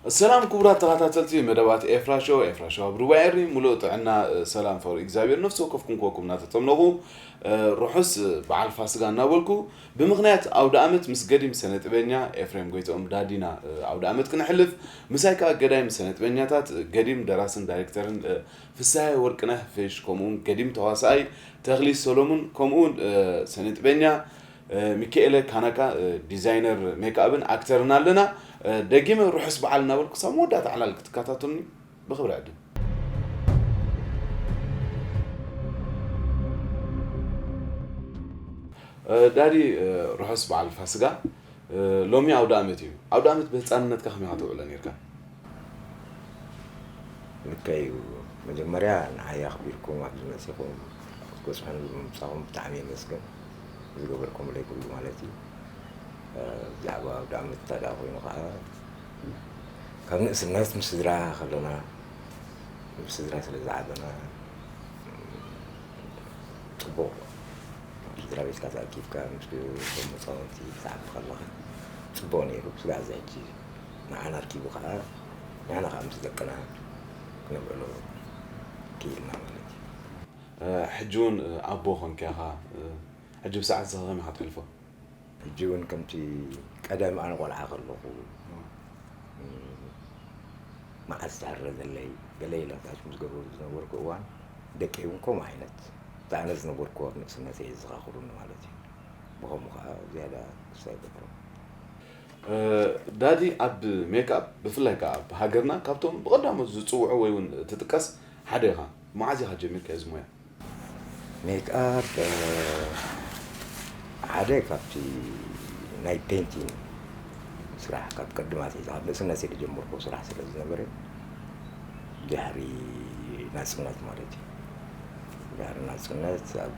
ሰላም ክቡራት ተኸታተልቲ መደባት ኤፍራ ሾው፣ ኤፍራ ሾው ኣብ ሩባ ኤሪ፣ ሙሉእ ጥዕና፣ እ፣ ሰላም ፍቕሪ እግዚኣብሔር ነፍሲ ወከፍኩም ክወኩም እናተጸምነኹ፣ እ፣ ርሑስ፣ እ፣ በዓል ፋስጋ እናበልኩ፣ ብምኽንያት ኣውደ ኣመት ምስ ገዲም ሰነጥበኛ ኤፍሬም ጎይትኦም ዳዲና፣ እ፣ ኣውደ ኣመት ክነሕልፍ፣ ምሳይ ከኣ ገዳይም ሰነጥበኛታት፣ እ፣ ገዲም ደራስን ዳይሬክተርን፣ እ፣ ፍስሃየ ወርቅነህ ፊሽ፣ ከምኡውን ገዲም ተዋሳኣይ ተኽሊ ሰሎሙን፣ ከምኡውን፣ እ፣ ሰነጥበኛ፣ እ፣ ሚካኤለ ካናካ፣ እ፣ ዲዛይነር ሜክኣፕን ኣክተርን ኣለና። እ፣ ደጊመ ርሑስ በዓል እናበልኩ ክሳብ መወዳእታ ዕላል ክትከታተሉኒ ብኽብሪ ዕድም። እ፣ ዳዲ፣ እ፣ ርሑስ በዓል ፋስጋ። እ፣ ሎሚ ኣውደ ኣመት እዩ። ኣውደ ኣመት ብህፃንነትካ ከመይ ኢኻ ተውዕሎ ነይርካ? ልክዕ እዩ። መጀመርያ ንዓይ ኣኽቢርኩም ኣብዚ መፂኹም ክትበፅሑኒ ብምምፃኹም ብጣዕሚ የመስግን። ዝገበርኩምለይ ኩሉ ማለት እዩ። እ፣ ብዛዕባ ኣውደ ኣመት እንተ ደኣ ኮይኑ ከዓ ካብ ንእስነት ምስ ስድራ ከለና ምስ ስድራ ስለ ዝዓበና ፅቡቕ ኣብ ስድራ ቤትካ ተኣኪብካ ምስ እቶም ህፃውንቲ ክትዓቢ ከለኻ ፅቡቕ ነይሩ። ስጋዕ እዚ ሕጂ ንዓና ኣርኪቡ ከዓ ንሕና ከዓ ምስ ደቅና ክነብዕሎ ክኢልና ማለት እዩ። ሕጂ እውን ኣቦ ኾንካ ኢኻ። ሕጂ ብሰዓት እዚ ከመይ ኢኻ ተሕልፎ? ሕጂ እውን ከምቲ ቀደም ኣነ ቆልዓ ከለኹ መዓስ ዝሕረ ዘለይ ገለ ኢለ ታች ምስ ገበሩ ዝነበርኩ እዋን ደቂ እውን ከምኡ ዓይነት እታ ኣነ ዝነበርኩ ኣብ ንእስነተይ የዘኻኽሩኒ ማለት እዩ። ብኸምኡ ከዓ ዝያዳ ክሳ ይገብሮ። ዳዲ ኣብ ሜክኣፕ ብፍላይ ከዓ ኣብ ሃገርና ካብቶም ብቐዳሞት ዝፅውዑ ወይ እውን ትጥቀስ ሓደ ኢኻ። መዓዝ ኢኻ ጀሚርካ እዚ ሞያ? ሜክኣፕ ሓደ ካብቲ ናይ ፔንቲንግ ስራሕ ካብ ቀድማት ካብ ንእስነተይ ዝጀመርኩ ስራሕ ስለ ዝነበረ ድሕሪ ናፅነት ማለት እዩ። ድሕሪ ናፅነት ኣብ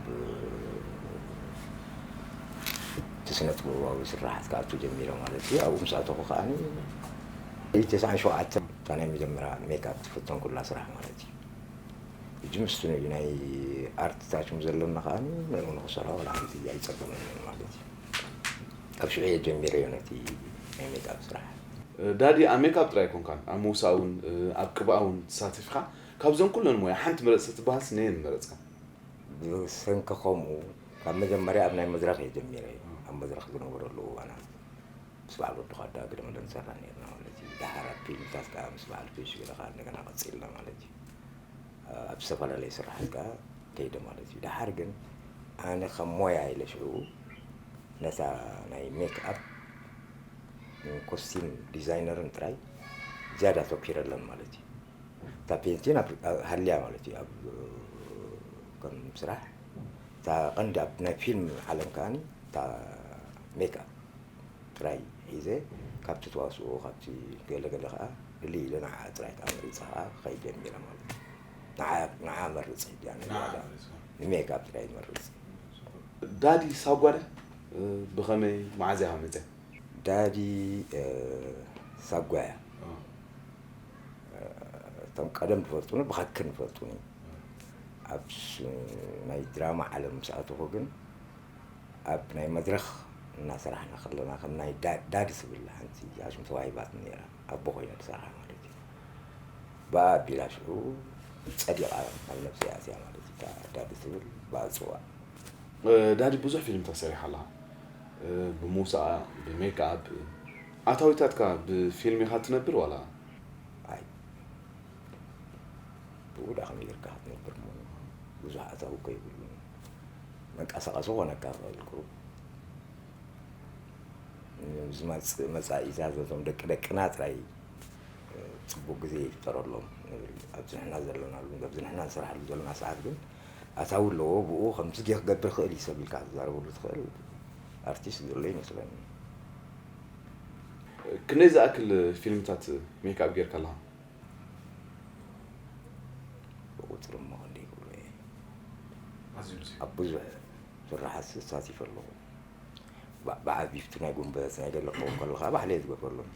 እቲ ስነ ጥበባዊ ስራሓት ክኣቱ ጀሚረ ማለት እዩ። ኣብኡ ምስ ኣተኹ ከዓኒ ተስዓን ሸውዓተን እታ ናይ መጀመርያ ሜክኣፕ ዝፈተንኩላ ስራሕ ማለት እዩ። ሕጂ ምስቲ ናይ ኣርት ታችም ዘለና ከዓኒ ንኡ ንክሰርሖ ዋላ ሓንቲ ኣይፀገመንን ማለት እዩ። ካብ ሽዑ እየ ጀሚረዮ ነቲ ናይ ሜክኣፕ ስራሕ። ዳዲ ኣብ ሜክኣፕ ጥራይ ኣይኮንካን፣ ኣብ ምውሳእ እውን ኣብ ቅብኣ እውን ትሳተፍ ኢኻ። ካብዞን ኩለን ሞያ ሓንቲ ምረፅ ተትበሃልስ ነየን ምመረፅካ? ብሰንኪ ከምኡ ካብ መጀመርያ ኣብ ናይ መድረኽ እየ ጀሚረ። ኣብ መድረኽ ዝነበረሉ እዋናት ምስ በዓል ወዲ ኳዳ ግደ መለ ንሰርሕ ነርና ማለት እዩ። ደሓር ኣብ ፊልምታት ከዓ ምስ በዓል ፊሽ ገለ ከዓ እንደገና ቀፂልና ማለት እዩ። ኣብ ዝተፈላለየ ስራሓት ከዓ ከይደ ማለት እዩ። ደሓር ግን ኣነ ከም ሞያ ኢለ ሽዑ ነታ ናይ ሜክ ኣፕ ኮስቲም ዲዛይነርን ጥራይ ዝያዳ ኣተኪረለን ማለት እዩ። እታ ፔንቲን ኣብ- ኣብ- ሃልያ ማለት እዩ ኣብ ከም ስራሕ እታ ቀንዲ ኣብ ናይ ፊልም ዓለም ከዓኒ እታ ሜክ ኣፕ ጥራይ ሒዘ ካብቲ ተዋስኦ ካብቲ ገለገለ ከዓ ፍልይ ኢለ ንዓ ጥራይ ከዓ መሪፀ ከዓ ክኸይድ ጀሚረ ማለት እዩ። ንዓ- ንዓ መርፅ ሕጂ ኣነ ዝያዳ ንሜክ ኣፕ ጥራይ መርፅ። ዳዲ ሳጓ ድያ? ብኸመይ መዓዝ ኢኻ መፅያ? ዳዲ ሳጓያ እቶም ቀደም ዝፈልጡኒ ብሃክን ዝፈልጡኒ ኣብ ናይ ድራማ ዓለም ምስ ኣተኹ ግን ኣብ ናይ መድረኽ እናሰራሕና ከለና ከም ናይ ዳ- ዳዲ ትብል ሓንቲ ኣሽም ተዋሂባትኒ ነይራ ኣቦ ኮይነ ዝሰርሓ ማለት እዩ። ብኣ ኣቢላ ሽዑ ፀዲቓ ኣብ ነብሰይ ኣትያ ማለት እዩ። እታ ዳዲ ትብል ብኣ ዝፅዋዕ ዳዲ ብዙሕ ፊልምታት ሰሪሓ ኣለኻ። ብምውሳኣ ብሜክኣፕ ኣታዊታትካ ብፊልም ኢኻ ትነብር ዋላ? ኣይ ብኡ ዳ ከመይ ጌርካ ክትነብር እሞ ብዙሕ ኣታዊ እኮ የብሉን። መንቀሳቐሲ ኮነካ ክእል ቁሩብ ዝመፅእ መፃኢታት ነቶም ደቂ ደቅና ጥራይ ፅቡቅ ግዜ ይፍጠረሎም ንብል ኣብዚ ንሕና ዘለናሉ ኣብዚ ንሕና ንስራሕሉ ዘለና ሰዓት ግን ኣታዊ ኣለዎ ብኡ ከምዚ ጌ ክገብር ክእል እዩ ሰብ ኢልካ ክትዛረበሉ ትኽእል ኣርቲስት ዘሎ ይመስለኒ። ክንደይ ዝኣክል ፊልምታት ሜክኣፕ ጌርካ ኣለኻ? ብቁፅሪ እሞ ክንደይ ክብሎ እየ ኣብ ብዙሕ ስራሓት ተሳቲፈ ኣለኹ። ብዓ ቢፍቲ ናይ ጉንበት ናይ ገለ ክኸውን ከሎ ከዓ ባዕለይ ዝገብረሎም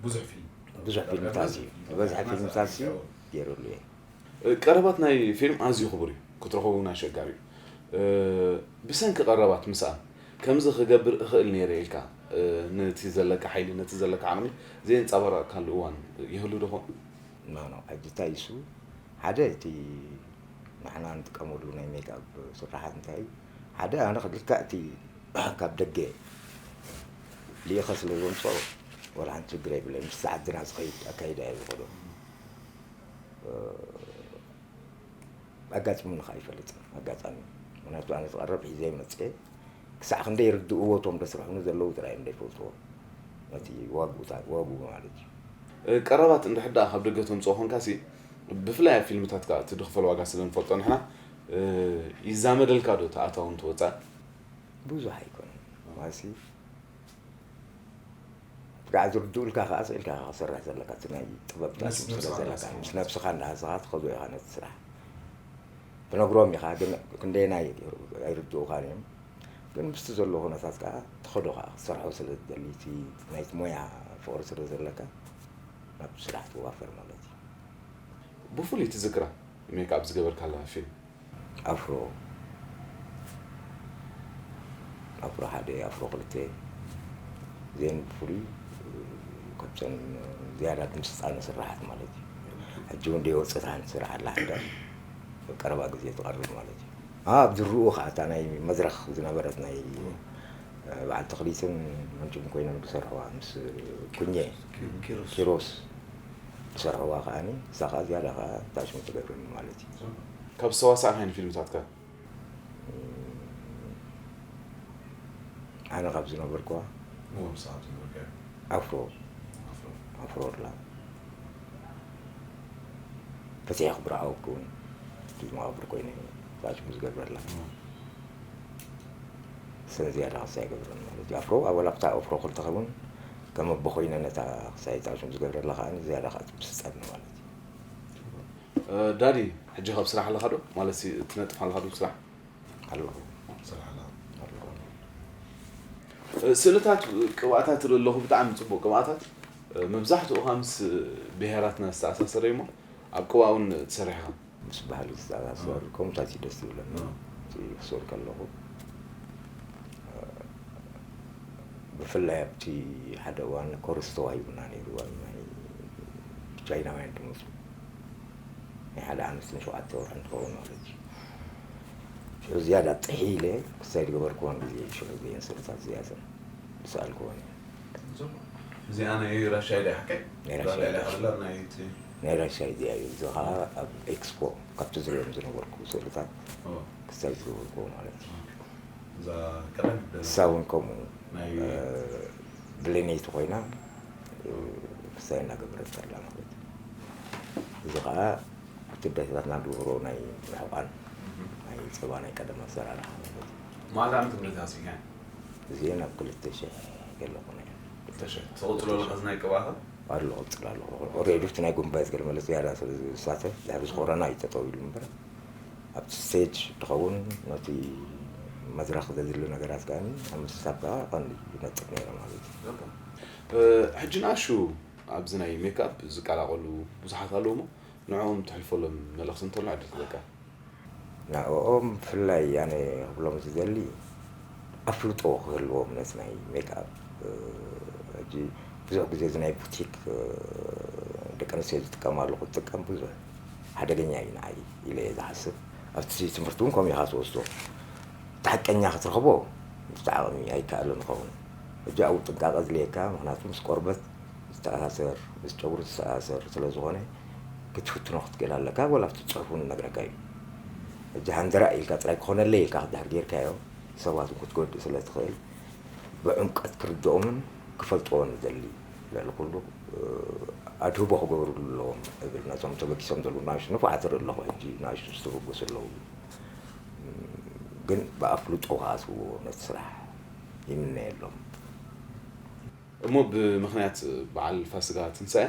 ብዙሕ ፊልምታት እዩ ዝበዝሐ ፊልምታት እዩ ገይረሉ እየ። ቀረባት ናይ ፊልም ኣዝዩ ክቡር እዩ ክትረኸቡ እውን ኣሸጋሪ እዩ። ብሰንኪ ቀረባት ምስኣን ከምዚ ክገብር እኽእል ነይረ ኢልካ ነቲ ዘለካ ሓይሊ፣ ነቲ ዘለካ ዓቕሚ ዘየንጸባረቕካሉ እዋን ይህሉ ዶ ኾን? ኖ ኖ፣ ሕጂ እንታይ እሱ ሓደ እቲ ንሕና እንጥቀመሉ ናይ ሜክኣፕ ስራሓት እንታይ እዩ? ሓደ ኣነ ልክዕ እቲ ካብ ደገ ልኢኸ ስለ ዘምፅኦ ዋላ ሓንቲ ችግር የብለይ። ምስ ዓድና ዝኸይድ ኣካይዳ እየ ዝኸዶ። ኣጋጢሙኒ ከዓ ይፈልጥ ኣጋጣሚ። ምክንያቱ ኣነ ዝቐረብ ሒዘ መፅአ ክሳዕ ክንደይ ይርድእዎ እቶም ደስርሑኒ ዘለዉ ጥራይ እዮም ደይፈልጥዎ ነቲ ዋግኡታ ዋግኡ ማለት እዩ። ቀረባት እንድሕር ደኣ ካብ ደገ ተምፅኦ ኮንካሲ ብፍላይ ኣብ ፊልምታትካ እቲ ድኽፈል ዋጋ ስለ ንፈልጦ ንሕና ይዛመደልካ ዶ ተኣታውን ተወፃእ? ብዙሕ ኣይኮነን ማሲ ብቃዕ ዝርድኡልካ ከዓ ስእልካ ክሰርሕ ዘለካ እቲ ናይ ጥበብ ታሽም ስለ ዘለካ ምስ ነብስኻ እንዳሃሰኻ ትኸዶ ኢኻ ነቲ ስራሕ ትነግሮም ኢኻ ግን ክንደየናይ ኣይርድኡኻን እዮም ግን ምስቲ ዘሎ ኩነታት ከዓ ትኸዶ ከዓ ክትሰርሖ ስለ ትደሊ እቲ ናይቲ ሞያ ፍቕሪ ስለ ዘለካ ናብ ስራሕ ትዋፈር ማለት እዩ ብፍሉይ ትዝክራ ሜክኣፕ ዝገበርካላ ፊልም ኣፍሮ ኣፍሮ ሓደ ኣፍሮ ክልተ ዜን ብፍሉይ ካብተን ዝያዳ ድምፂ ፃነ ስራሓት ማለት እዩ ሕጂ እውን ደይወፅታን ስራሕ ኣላ ሓደ ቀረባ ግዜ ትቐርብ ማለት እዩ ኣብ ዝርኡ ከዓ እታ ናይ መድረክ ዝነበረት ናይ በዓል ተኽሊትን መንጭም ኮይኖም ዝሰርሕዋ ምስ ኩኘ ኪሮስ ዝሰርሕዋ ከዓኒ እዛ ከዓ ዝያዳ ከዓ ታሽሙ ትገብረኒ ማለት እዩ ካብ ዝተዋሳእካይን ፊልምታትካ ኣነ ካብ ዝነበርኩዋ ኣፍሮ ኣፍሮ ላ ፈቲሐ ክብርዓወ ክውን እቲ መቓብር ኮይነ ታሽሙ ዝገብረላ ሰን ዝያዳ ክሳ ይገብረኒ ማለት እዩ ኣፍሮ ኣብ ወላብታ ኣፍሮ ክልተ ከውን ከም ኣቦ ኮይነ ነታ ክሳይ ታሽሙ ዝገብረላ ከዓ ዝያዳ ከዓ ትብስፀኒ ማለት እዩ ዳዲ ሕጂ ካብ ስራሕ ኣለኻ ዶ ማለት ትነጥፍ ኣለኻ ዶ ስራሕ ኣለኹ ስእልታት ቅብኣታት ርኢ ኣለኹ ብጣዕሚ ፅቡቅ ቅብኣታት መብዛሕትኡ ከዓ ምስ ብሄራትና ዝተኣሳሰረ እሞ ኣብ ቅብኣ እውን ትሰርሕ ኢኻ ምስ ባህሊ ዝተኣሳሰር ከምኡታት እዩ ደስ ዝብለኒ እቲ ክስእል ከለኹ ብፍላይ ኣብቲ ሓደ እዋን ኮርስ ተዋሂቡና ነይሩ ኣብ ናይ ቻይናውያን ድምፁ ናይ ሓደ ዓመት ንሸውዓተ ወርሒ እንትኸውን ማለት እዩ ሽዑ ዝያዳ ጥሒ ኢለ ክሳይ ዝገበርክዎን ግዜ ሽዑ ግዜን ስእልታት እዚኣተን ዝሰኣልክዎን እዩ እዚኣ ናይ ራሻይ ዳ ሓቀይ ናይ ራሻይ ዳ። ዳ ናይቲ ናይ ራሻይ እዚኣ እዩ እዚ ከዓ ኣብ ኤክስፖ ካብቲ ዝሪኦም ዝነበርኩ ስእልታት ኦ፣ ክሳይ ዝገበርክዎ ማለት እዩ እዛ ቀደም ደ- እሳ እውን ከምኡ ናይ ብሌነይቲ ኮይና ክሳይ እናገበረት ከላ ማለት እዩ እዚ ከዓ እቲ ኣዴታትና ዝገብሮ ናይ ምሕቋን ናይ ፀባ ናይ ቀደም ኣሰራርሓ ማለት እዩ ማዕዝ ዓመት ምህረት ኣስኢካ እዚአን ኣብ ክልተ ሽሕ ገለ ኮነ ተሸ ተቐፅሎ ኣለካ እዚ ናይ ቅብኣኻ ኣሎ ቀፅል ኣሎ ኦሬዲ እቲ ናይ ጉንባዝ ገለ መለ ዝያዳ ስለ ዝሳተ ድሕሪ ዝኮረና እዩ ጠጠው ኢሉ እምበር ኣብቲ ስቴጅ ትኸውን ነቲ መድረክ ዘድሊ ነገራት ከኣ ኣብ ምስታፍ ከኣ ቀንዲ ይነጥፍ ነይረ ማለት እዩ ሕጂ ንኣሹ ኣብዚ ናይ ሜክኣፕ ዝቀላቀሉ ብዙሓት ኣለዉ እሞ ንዕኦም ትሕልፈሎም መልእኽቲ እንተሎ ዕድል ክበካ ንዕኦም ብፍላይ ኣነ ክብሎም ዝደሊ ኣፍልጦ ክህልዎም ነቲ ናይ ሜክኣፕ ሕጂ ብዙሕ ግዜ እዚ ናይ ቡቲክ ደቂ ኣንስትዮ ዝጥቀማሉ ክጥቀም ብዙሕ ሓደገኛ እዩ ንዓይ ኢለ እየ ዝሓስብ ኣብቲ ትምህርቲ እውን ከምኡ ኢኻ ትወስዶ እቲ ሓቀኛ ክትረኽቦ ብቲ ዓቕሚ ኣይከኣልን ይኸውን ሕጂ ኣብኡ ጥንቃቐ ዝድልየካ ምክንያቱ ምስ ቆርበት ዝተኣሳሰር ምስ ጨጉሪ ዝተኣሳሰር ስለ ዝኾነ ክትፍትኖ ክትክእል ኣለካ ወላ ኣብቲ ፅሑፍ እውን ነግረካ እዩ ሕጂ ሃንደራ ኢልካ ጥራይ ክኾነለይ ኢልካ ድሕር ጌርካዮ ሰባት እውን ክትጎድእ ስለ ትኽእል ብዕምቀት ክርድኦምን ክፈልጥዎን ዝደሊ ልዕሊ ኩሉ ኣድህቦ ክገብርሉ ኣለዎም እብል ነቶም ተበጊሶም ዘለዉ ናሽ ንፉዓት ርኢ ኣለኹ ሕጂ ናሽ ዝተበገሱ ኣለዉ ግን ብኣፍልጦ ክኣትውዎ ነቲ ስራሕ ይምነየሎም እሞ ብምኽንያት በዓል ፋስጋ ትንሳኤ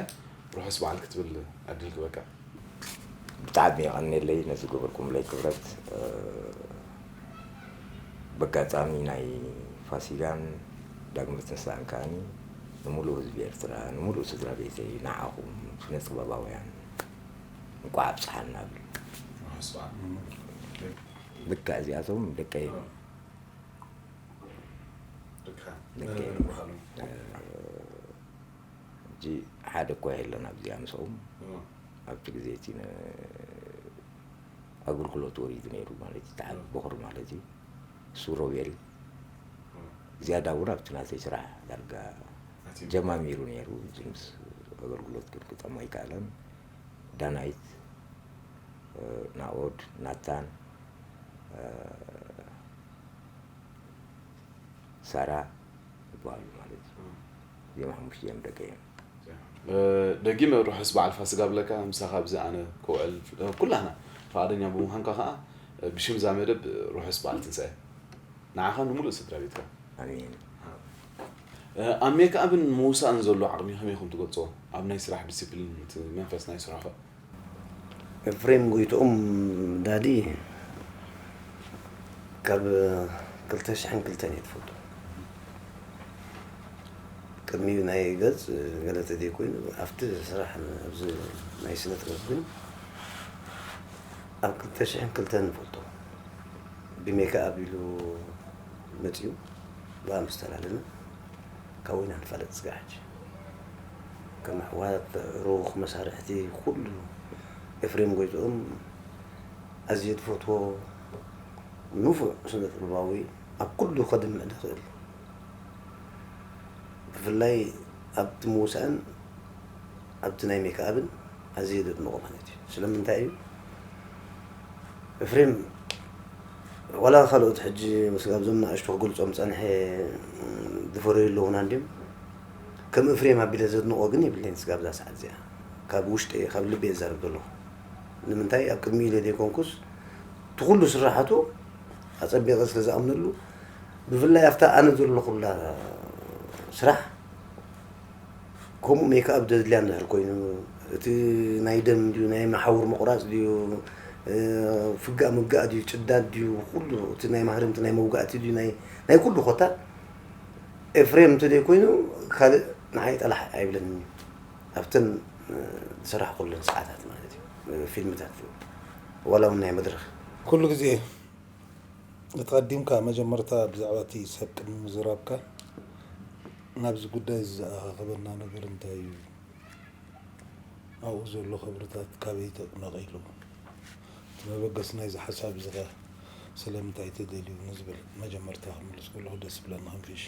ርሑስ በዓል ክትብል ዕድል ክበካ ብጣዕሚ የቐንየለይ ነዚ ገበርኩምለይ ክብረት በጋጣሚ ናይ ፋሲጋን ዳግመ ትንሳእን ከዓኒ ንምሉእ ህዝቢ ኤርትራ ንምሉእ ስድራ ቤተይ ንዓኹም ስነ ጥበባውያን እንቋዕ ኣብፅሓና ብል ልክዕ እዚኣቶም ደቀይ እዮም ልክዕ። ሕጂ ሓደ እኳ የለን ኣብዚኣ ምስኦም ኣብቲ ግዜ እቲ ኣገልግሎት ወሪዱ ነይሩ ማለት እዩ። ተዓብ በኹር ማለት እዩ። እሱ ሮቤል ዝያዳ እውን ኣብቲ ናተይ ስራሕ ዳርጋ ጀማሚሩ ነይሩ። ጅምስ ኣገልግሎት ክግጠሞ ኣይከኣለን። ዳናይት፣ ናኦድ፣ ናታን፣ ሳራ ይበሃሉ ማለት እዩ። እዚኦም ሓሙሽተ እዮም ደቀ እዮም። ደጊመ ርሑስ በዓል ፋሲጋ ብለካ ምሳኻ ኣብዚ ኣነ ክውዕል ኩላህና ፍቓደኛ ብምዃንካ ከዓ ብሽም እዛ መደብ ርሑስ በዓል ትንሳኤ ንዓኻ ንምሉእ ስድራ ቤትካ። ኣሜን። ኣብ ሜክኣፕን ምውሳእን ዘሎ ዓቕሚ ከመይ ኢኹም ትገልፅዎ? ኣብ ናይ ስራሕ ዲሲፕሊን እቲ መንፈስ ናይ ስራሑ? ኤፍሬም ጎይትኦም ዳዲ ካብ ክልተ ሽሕን ክልተን እየ ትፈልጦ። ቅድሚኡ ናይ ገጽ ገለ ተዘይኮይኑ ኣብቲ ስራሕ ኣብዚ ናይ ስነ ጥበብ ግን ኣብ ክልተ ሽሕን ክልተን ንፈልጦ። ብሜክኣፕ ኢሉ መጺኡ ብኣ ምስ ተላለና ካብኡ ኢና ንፋለጥ ስጋዕ ሕጂ። ከም ኣሕዋት ሩኽ መሳርሕቲ ኩሉ ኤፍሬም ጎይትኦም ኣዝየ ዝፈትዎ ንፉዕ ስነ ጥበባዊ ኣብ ኩሉ ከድምዕ ዝኽእል ብፍላይ ኣብቲ ምውሳእን ኣብቲ ናይ ሜክኣብን ኣዝየ ዘድንቖ ማለት እዩ። ስለምንታይ እዩ ኤፍሬም ዋላ ካልኦት ሕጂ ስጋብ ዞም ንኣሽቱ ክገልፆም ፀንሐ ዝፈረዩ ኣለዉና እንድዮም ከም ኤፍሬም ኣቢለ ዘድንቖ ግን የብለይን ስጋብ እዛ ሰዓት እዚኣ ካብ ውሽጢ ካብ ልቢ እየ ዝዛረብ ዘለኹ ንምንታይ ኣብ ቅድሚ ኢለ ዘይኮንኩስ እቲ ኩሉ ስራሓቱ ኣፀቢቐ ስለ ዝኣምነሉ ብፍላይ ኣብታ ኣነ ዘለኹላ ስራሕ ከምኡ ሜክኣፕ ዘድልያ እንድሕር ኮይኑ እቲ ናይ ደም ድዩ ናይ መሓውር ምቑራፅ ድዩ ፍጋእ ምጋእ ድዩ ጭዳድ ድዩ ኩሉ እቲ ናይ ማህረምቲ ናይ መውጋእቲ ድዩ ናይ ናይ ኩሉ ኮታ ኤፍሬም እንተዘይኮይኑ ካልእ ንዓይ ጠላሕ ኣይብለኒ ኣብተን ዝሰራሕኩለን ሰዓታት ማለት እዩ ፊልምታት ዋላ እውን ናይ መድረኽ ኩሉ ግዜ እቲ ቀዲምካ መጀመርታ ብዛዕባ እቲ ሰብ ቅድሚ ምዝራብካ ናብዚ ጉዳይ እዚ ዘኣኻኸበና ነገር እንታይ እዩ? ኣብኡ ዘሎ ክብርታት ካበይ ነቒሉ? እቲ መበገሲ ናይዚ ሓሳብ እዚ ኸ ስለምንታይ ተደልዩ ንዝብል መጀመርታ ክምልስ ከለኹ ደስ ይብለኒ። ከም ፊሽ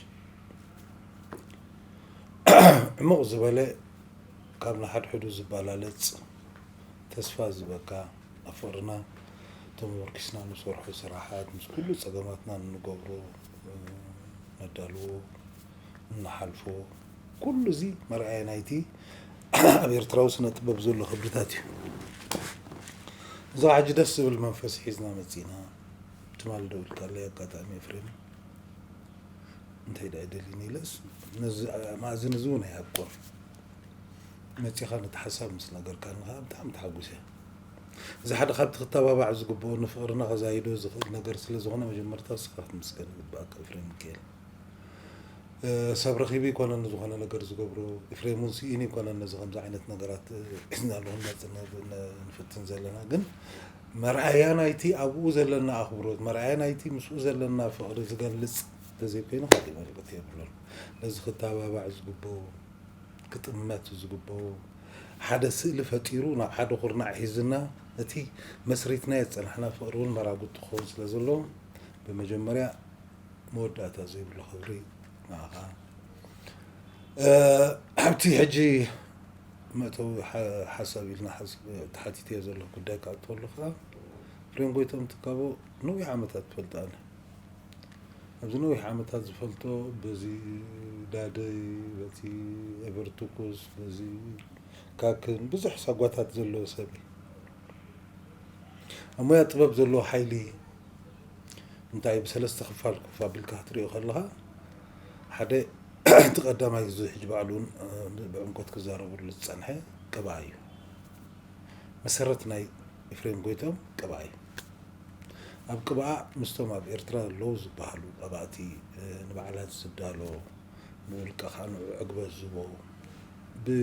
ዕሙቕ ዝበለ ካብ ንሓድሕዱ ዝበላለጽ ተስፋ ዝህበካ ኣብ ፍቕርና ተመርኪስና ንሰርሖ ስራሓት ምስ ኩሉ ጸገማትና ንገብሮ ነዳልዎ ንሓልፎ ኩሉ እዚ መርኣያ ናይቲ ኣብ ኤርትራዊ ስነ ጥበብ ዘሎ ክብርታት እዩ። እዚ ሕጂ ደስ ዝብል መንፈስ ሒዝና መጺና ትማል ደው ኢልካለይ ኣጋጣሚ ኤፍሬም እንታይ ደኣ ይደልዩኒ ኢለስ ነዚ መኣዝን እዚ እውን ኣይሃብኮን መጺኻ ነቲ ሓሳብ ምስ ነገርካኒ ከዓ ብጣዕሚ ተሓጒሰ። እዚ ሓደ ካብቲ ክተባባዕ ዝግብኦ ንፍቕርና ከዛይዶ ዝኽእል ነገር ስለ ዝኾነ መጀመርታ ንስኻ ክትምስገን ይግብኣካ ኤፍሬም ሚካኤል። ሰብ ረኺቡ ኣይኮነን ዝኾነ ነገር ዝገብሮ፣ ኤፍሬም እውን ስኢኑ ኣይኮነን ነዚ ከምዚ ዓይነት ነገራት ሒዝናሉ ክንመፅእ ንፍትን ዘለና። ግን መርኣያ ናይቲ ኣብኡ ዘለና ኣኽብሮት፣ መርኣያ ናይቲ ምስኡ ዘለና ፍቕሪ ዝገልፅ እንተዘይኮይኑ ካሊእ መልእኽቲ የብሉን። ነዚ ክተባባዕ ዝግብኦ፣ ክጥመት ዝግብኦ፣ ሓደ ስእሊ ፈጢሩ ናብ ሓደ ኩርናዕ ሒዝና እቲ መስሪትናዮ ዝፀናሕና ፍቕሪ እውን መራጉጥ ክኸውን ስለ ዘለዎ ብመጀመርያ መወዳእታ ዘይብሉ ክብሪ ንዓኻ። ኣብቲ ሕጂ መእተዊ ሓሳብ ኢልና ተሓቲተዮ ዘለኹ ጉዳይ ክኣቱ ከለኹ ከዓ ፍሬም ጎይትኦም ትካቦ ነዊሕ ዓመታት ትፈልጣ ኣነ ኣብዚ ነዊሕ ዓመታት ዝፈልጦ በዚ ዳደይ በቲ ኤቨርቱኩስ በዚ ካክን ብዙሕ ሳጓታት ዘለዎ ሰብ እዩ ኣብ ሞያ ጥበብ ዘለዎ ሓይሊ እንታይ ብሰለስተ ክፋል ኮፍ ኣቢልካ ክትሪኦ ከለኻ ሓደ እቲ ቀዳማይ እዚ ሕጂ ባዕሉ እውን ብዕምቆት ክዛረበሉ ዝፀንሐ ቅብኣ እዩ። መሰረት ናይ ኤፍሬም ጎይቶም ቅብኣ እዩ። ኣብ ቅብኣ ምስቶም ኣብ ኤርትራ ኣለዉ ዝበሃሉ ቀባእቲ ንበዓላት ዝዳሎ ብውልቀ ከዓ ንዑ ዕግበት ዝቦ ብ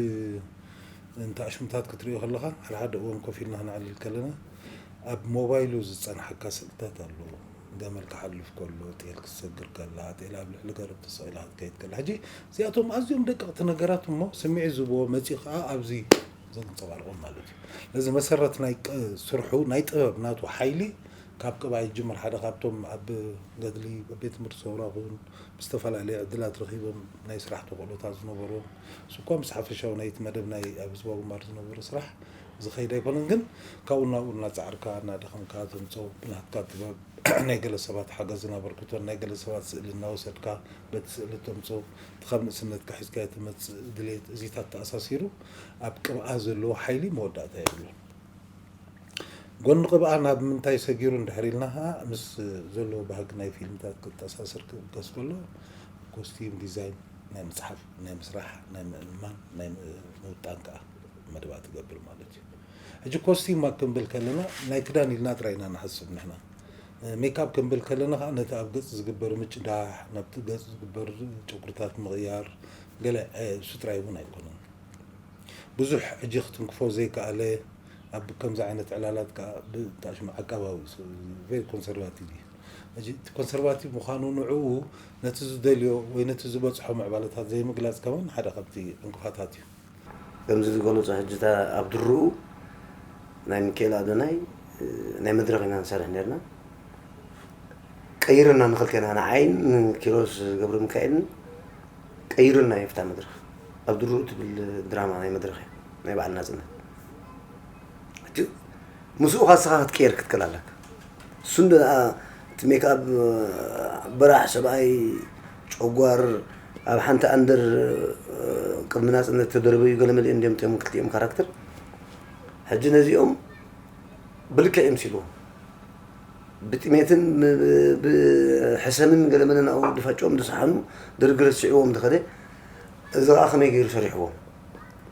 እንተ ኣሽሙታት ክትሪኦ ከለኻ ሓደ ሓደ እዋን ኮፍ ኢልና ክነዕልል ከለና ኣብ ሞባይሉ ዝፀንሓካ ስእልታት ኣሎ ገመል ክሓልፍ ከሎ፣ ጤል ክትሰግር ከላ፣ ጤል ኣብ ልዕሊ ገረብ ተሰቒላ ክትከይድ ከላ። ሕጂ እዚኣቶም ኣዝዮም ደቀቕቲ ነገራት እሞ፣ ስምዒት ዝህብዎ መጺኡ ከኣ ኣብዚ ዘንጸባርቖም ማለት እዩ። ነዚ መሰረት ናይ ቅ-፣ ስርሑ፣ ናይ ጥበብ ናቱ ሓይሊ ካብ ቅብኣ ይጅምር። ሓደ ካብቶም ኣብ ገድሊ፣ ኣብ ቤት ትምህርቲ ሰውራ ኹን ብዝተፈላለየ ዕድላት ረኺቦም ናይ ስራሕ ተኽእሎታት ዝነበሮም፣ እሱ እኳ ምስ ሓፈሻዊ ናይቲ መደብ ናይ ኣብ ህዝባዊ ግንባር ዝነበረ ስራሕ ዝኸይድ ኣይኮነን። ግን ካብኡ ናብኡ እናጻዕርካ፣ እናደኸምካ ተምጽኦ ብናትካ ጥበብ ናይ ገለ ሰባት ሓገዝን ኣበርክቶን፣ ናይ ገለ ሰባት ስእሊ እናወሰድካ በቲ ስእሊ ተምጽኦ፣ እቲ ካብ ንእስነትካ ሒዝካዮ ትመጽእ ድሌት፣ እዚታት ተኣሳሲሩ ኣብ ቅብኣ ዘለዎ ሓይሊ መወዳእታ የብሉን። ጎኒ ቅብኣ ናብ ምንታይ ሰጊሩ እንድሕር ኢልና ኸዓ፣ ምስ ዘለዎ ባህጊ ናይ ፊልምታት ክተኣሳስር ክብገስ ከሎ፣ ኮስቲዩም ዲዛይን ናይ ምጽሓፍ፣ ናይ ምስራሕ፣ ናይ ምእማን፣ ናይ ም-፣ ምውጣን ከኣ መደባት ይገብር ማለት እዩ። ሕጂ ኮስቲዩም ኣብ ክንብል ከለና፣ ናይ ክዳን ኢልና ጥራይ ኢና ንሓስብ ንሕና። ሜካፕ ክንብል ከለና ኸዓ፣ ነቲ ኣብ ገጽ ዝግበር ምጭዳሕ፣ ናብቲ ገጽ ዝግበር ጨጉርታት ምቕያር፣ ገለ፣ እ፣ እሱ ጥራይ እውን ኣይኮነን። ብዙሕ ሕጂ ክትንክፎ ዘይከኣለ፣ ኣብ ከምዚ ዓይነት ዕላላት ከኣ ብጣዕሚ ዓቃባዊ እዩ፣ ሶ፣ ቨሪ ኮንሰርቫቲቭ እዩ። ሕጂ እቲ ኮንሰርቫቲቭ ምዃኑ ንዕኡ ነቲ ዝደልዮ ወይ ነቲ ዝበጽሖ ምዕባለታት ዘይምግላጽ ከማን ሓደ ካብቲ ዕንቅፋታት እዩ። ከምዚ ዝገለጾ ሕጂ እታ ኣብ ድርኡ ናይ ሚካኤል ኣዶናይ፣ እ፣ ናይ መድረኽ ኢና ንሰርሕ ነርና። ቀይርና ንኽልቴና፣ ንዓይን ንኪሮስ ገብረ ሚካኤልን ቀይርና እዩ ፍታ መድረኽ። ኣብ ድርኡ ትብል ድራማ ናይ መድረኽ እያ፣ ናይ በዓል ናጽነት። እቲ ምስኡ ኻስኻ ክትቀየር ክትክእል ኣለካ። እሱ እንደ እቲ ሜክኣፕ በራሕ ሰብኣይ ጨጓር ኣብ ሓንቲ ኣንደር ቅድሚ ናጽነት ተደረበዩ ገለ መሊኦም እንዲዮም እቶም ክልቲኦም ካራክተር። ሕጂ ነዚኦም ብልክዕ ይምሲልዎም። ብጥሜትን ብ-፣ ብ-፣ ብሕሰምን ገለ መለ ናብኡ ድፋጭኦም ድሰሓኑ ደርጊ ረሲዕዎም ድኸደ፣ እዚ ኸዓ ከመይ ገይሩ ሰሪሕዎም?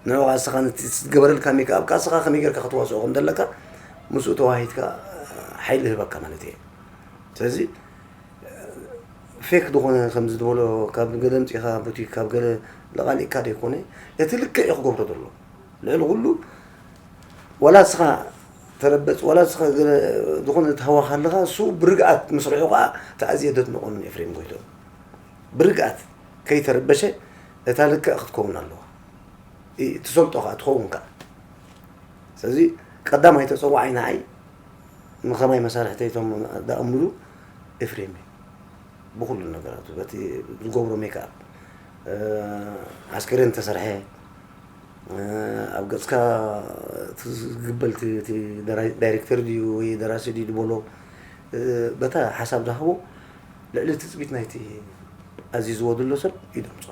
ንዑ ኸዓ እስኻ ነቲ ዝገበረልካ ሜክኣፕ ከኣ እስኻ ከመይ ጌርካ ክትዋስኦ ከም ዘለካ ምስኡ ተዋሂድካ ሓይሊ ይህበካ ማለት እየ። ስለዚ ፌክ ዝኾነ ከምዚ ዝበሎ ካብ ገለ ኣምጺኻ ቡቲክ ካብ ገለ ለቓሊእካ ዘይኮነ እቲ ልክዕ እዩ ክገብሮ ዘሎ። ልዕሊ ኩሉ ዋላ እስኻ ተረበጽ፣ ዋላ እስኻ ገለ ዝኾነ ትሃዋኽ ኣለኻ፣ እሱ ብርግኣት ምስ ርኡ ኸዓ እቲ ኣዝየ ደድንቖን ኤፍሬም ጎይትኦም። ብርግኣት ከይተረበሸ እታ ልክዕ ክትከውን ኣለዋ። እ-፣ ትሰልጦ ኸዓ ትኸውን ከኣ። ስለዚ ቀዳማይ ተጸዋዓይ ንዓይ ንኸማይ መሳርሕተይ እቶም ደኣምሉ ኤፍሬም እዩ። ብኹሉ ነገራቱ፣ በቲ ዝገብሮ ሜክኣፕ፣ እ፣ ኣስከሬን ተሰርሐ፣ እ፣ ኣብ ገጽካ እቲ ዝግበል እቲ፣ እቲ ደራ-፣ ዳይሬክተር ድዩ ወይ ደራሲ ድዩ ዝበሎ፣ እ፣ በታ ሓሳብ ዝሃቦ ልዕሊ ትጽቢት ናይቲ ኣዚዝዎ ዘሎ ሰብ እዩ ደምጾ።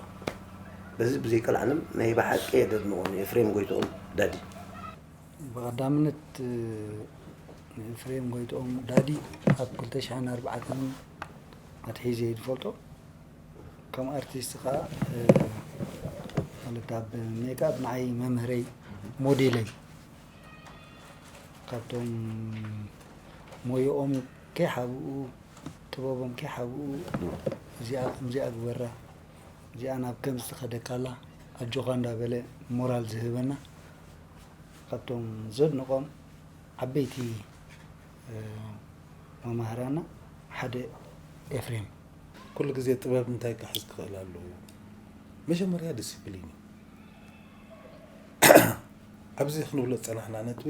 በዚ ብዘይቀልዓለም ናይ ብሓቂ የደድንቖ ንኤፍሬም ጎይትኦም ዳዲ። ብቐዳምነት፣ እ፣ ንኤፍሬም ጎይትኦም ዳዲ ኣብ ክልተ ሽሕን ኣርባዕተን ኣትሒዘ እየ ዝፈልጦ። ከም ኣርቲስት ኸኣ፣ እ፣ ማለት ኣብ ሜክኣፕ ንዓይ መምህረይ፣ ሞዴለይ፣ ካብቶም ሞያኦም ከይሓብኡ፣ ጥበቦም ከይሓብኡ፣ እዚኣ ከምዚኣ ግበራ፣ እዚኣ ናብ ከምዚ ትኸደካ ኣላ፣ ኣጆኻ እንዳበለ ሞራል ዝህበና፣ ካብቶም ዘድንቖም ዓበይቲ፣ እ፣ መማህራና ሓደ ኤፍሬም። ኩሉ ግዜ ጥበብ እንታይ ክሕዝ ክኽእል ኣለዎ? መጀመርያ ዲሲፕሊን እዩ። ኣብዚ ክንብሎ ዝጸናሕና ነጥቢ፣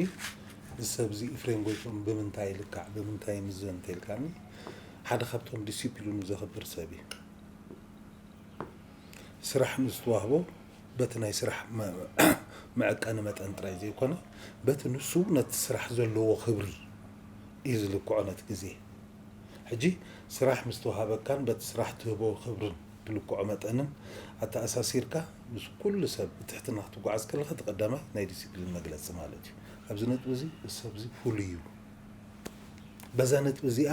እዚ ሰብ እዚ ኤፍሬም ጎይትኦም ብምንታይ ይልካዕ፣ ብምንታይ ይምዘን እንተኢልካኒ፣ ሓደ ካብቶም ዲሲፕሊኑ ዘኽብር ሰብ እዩ። ስራሕ ምስ ተዋህቦ፣ በቲ ናይ ስራሕ መ-፣ መዐቀኒ መጠን ጥራይ ዘይኮነ፣ በቲ ንሱ ነቲ ስራሕ ዘለዎ ክብሪ እዩ ዝልክዖ ነቲ ግዜ። ሕጂ ስራሕ ምስ ተዋሃበካን በቲ ስራሕ ትህቦ ክብርን ብልክዖ መጠንን ኣተኣሳሲርካ፣ ምስ ኩሉ ሰብ ብትሕትና ክትጓዓዝ ከለኻ፣ እቲ ቀዳማይ ናይ ዲሲፕሊን መግለጺ ማለት እዩ። ኣብዚ ነጥቢ እዚ፣ እዚ ሰብ እዚ ፍሉይ እዩ። በዛ ነጥቢ እዚኣ፣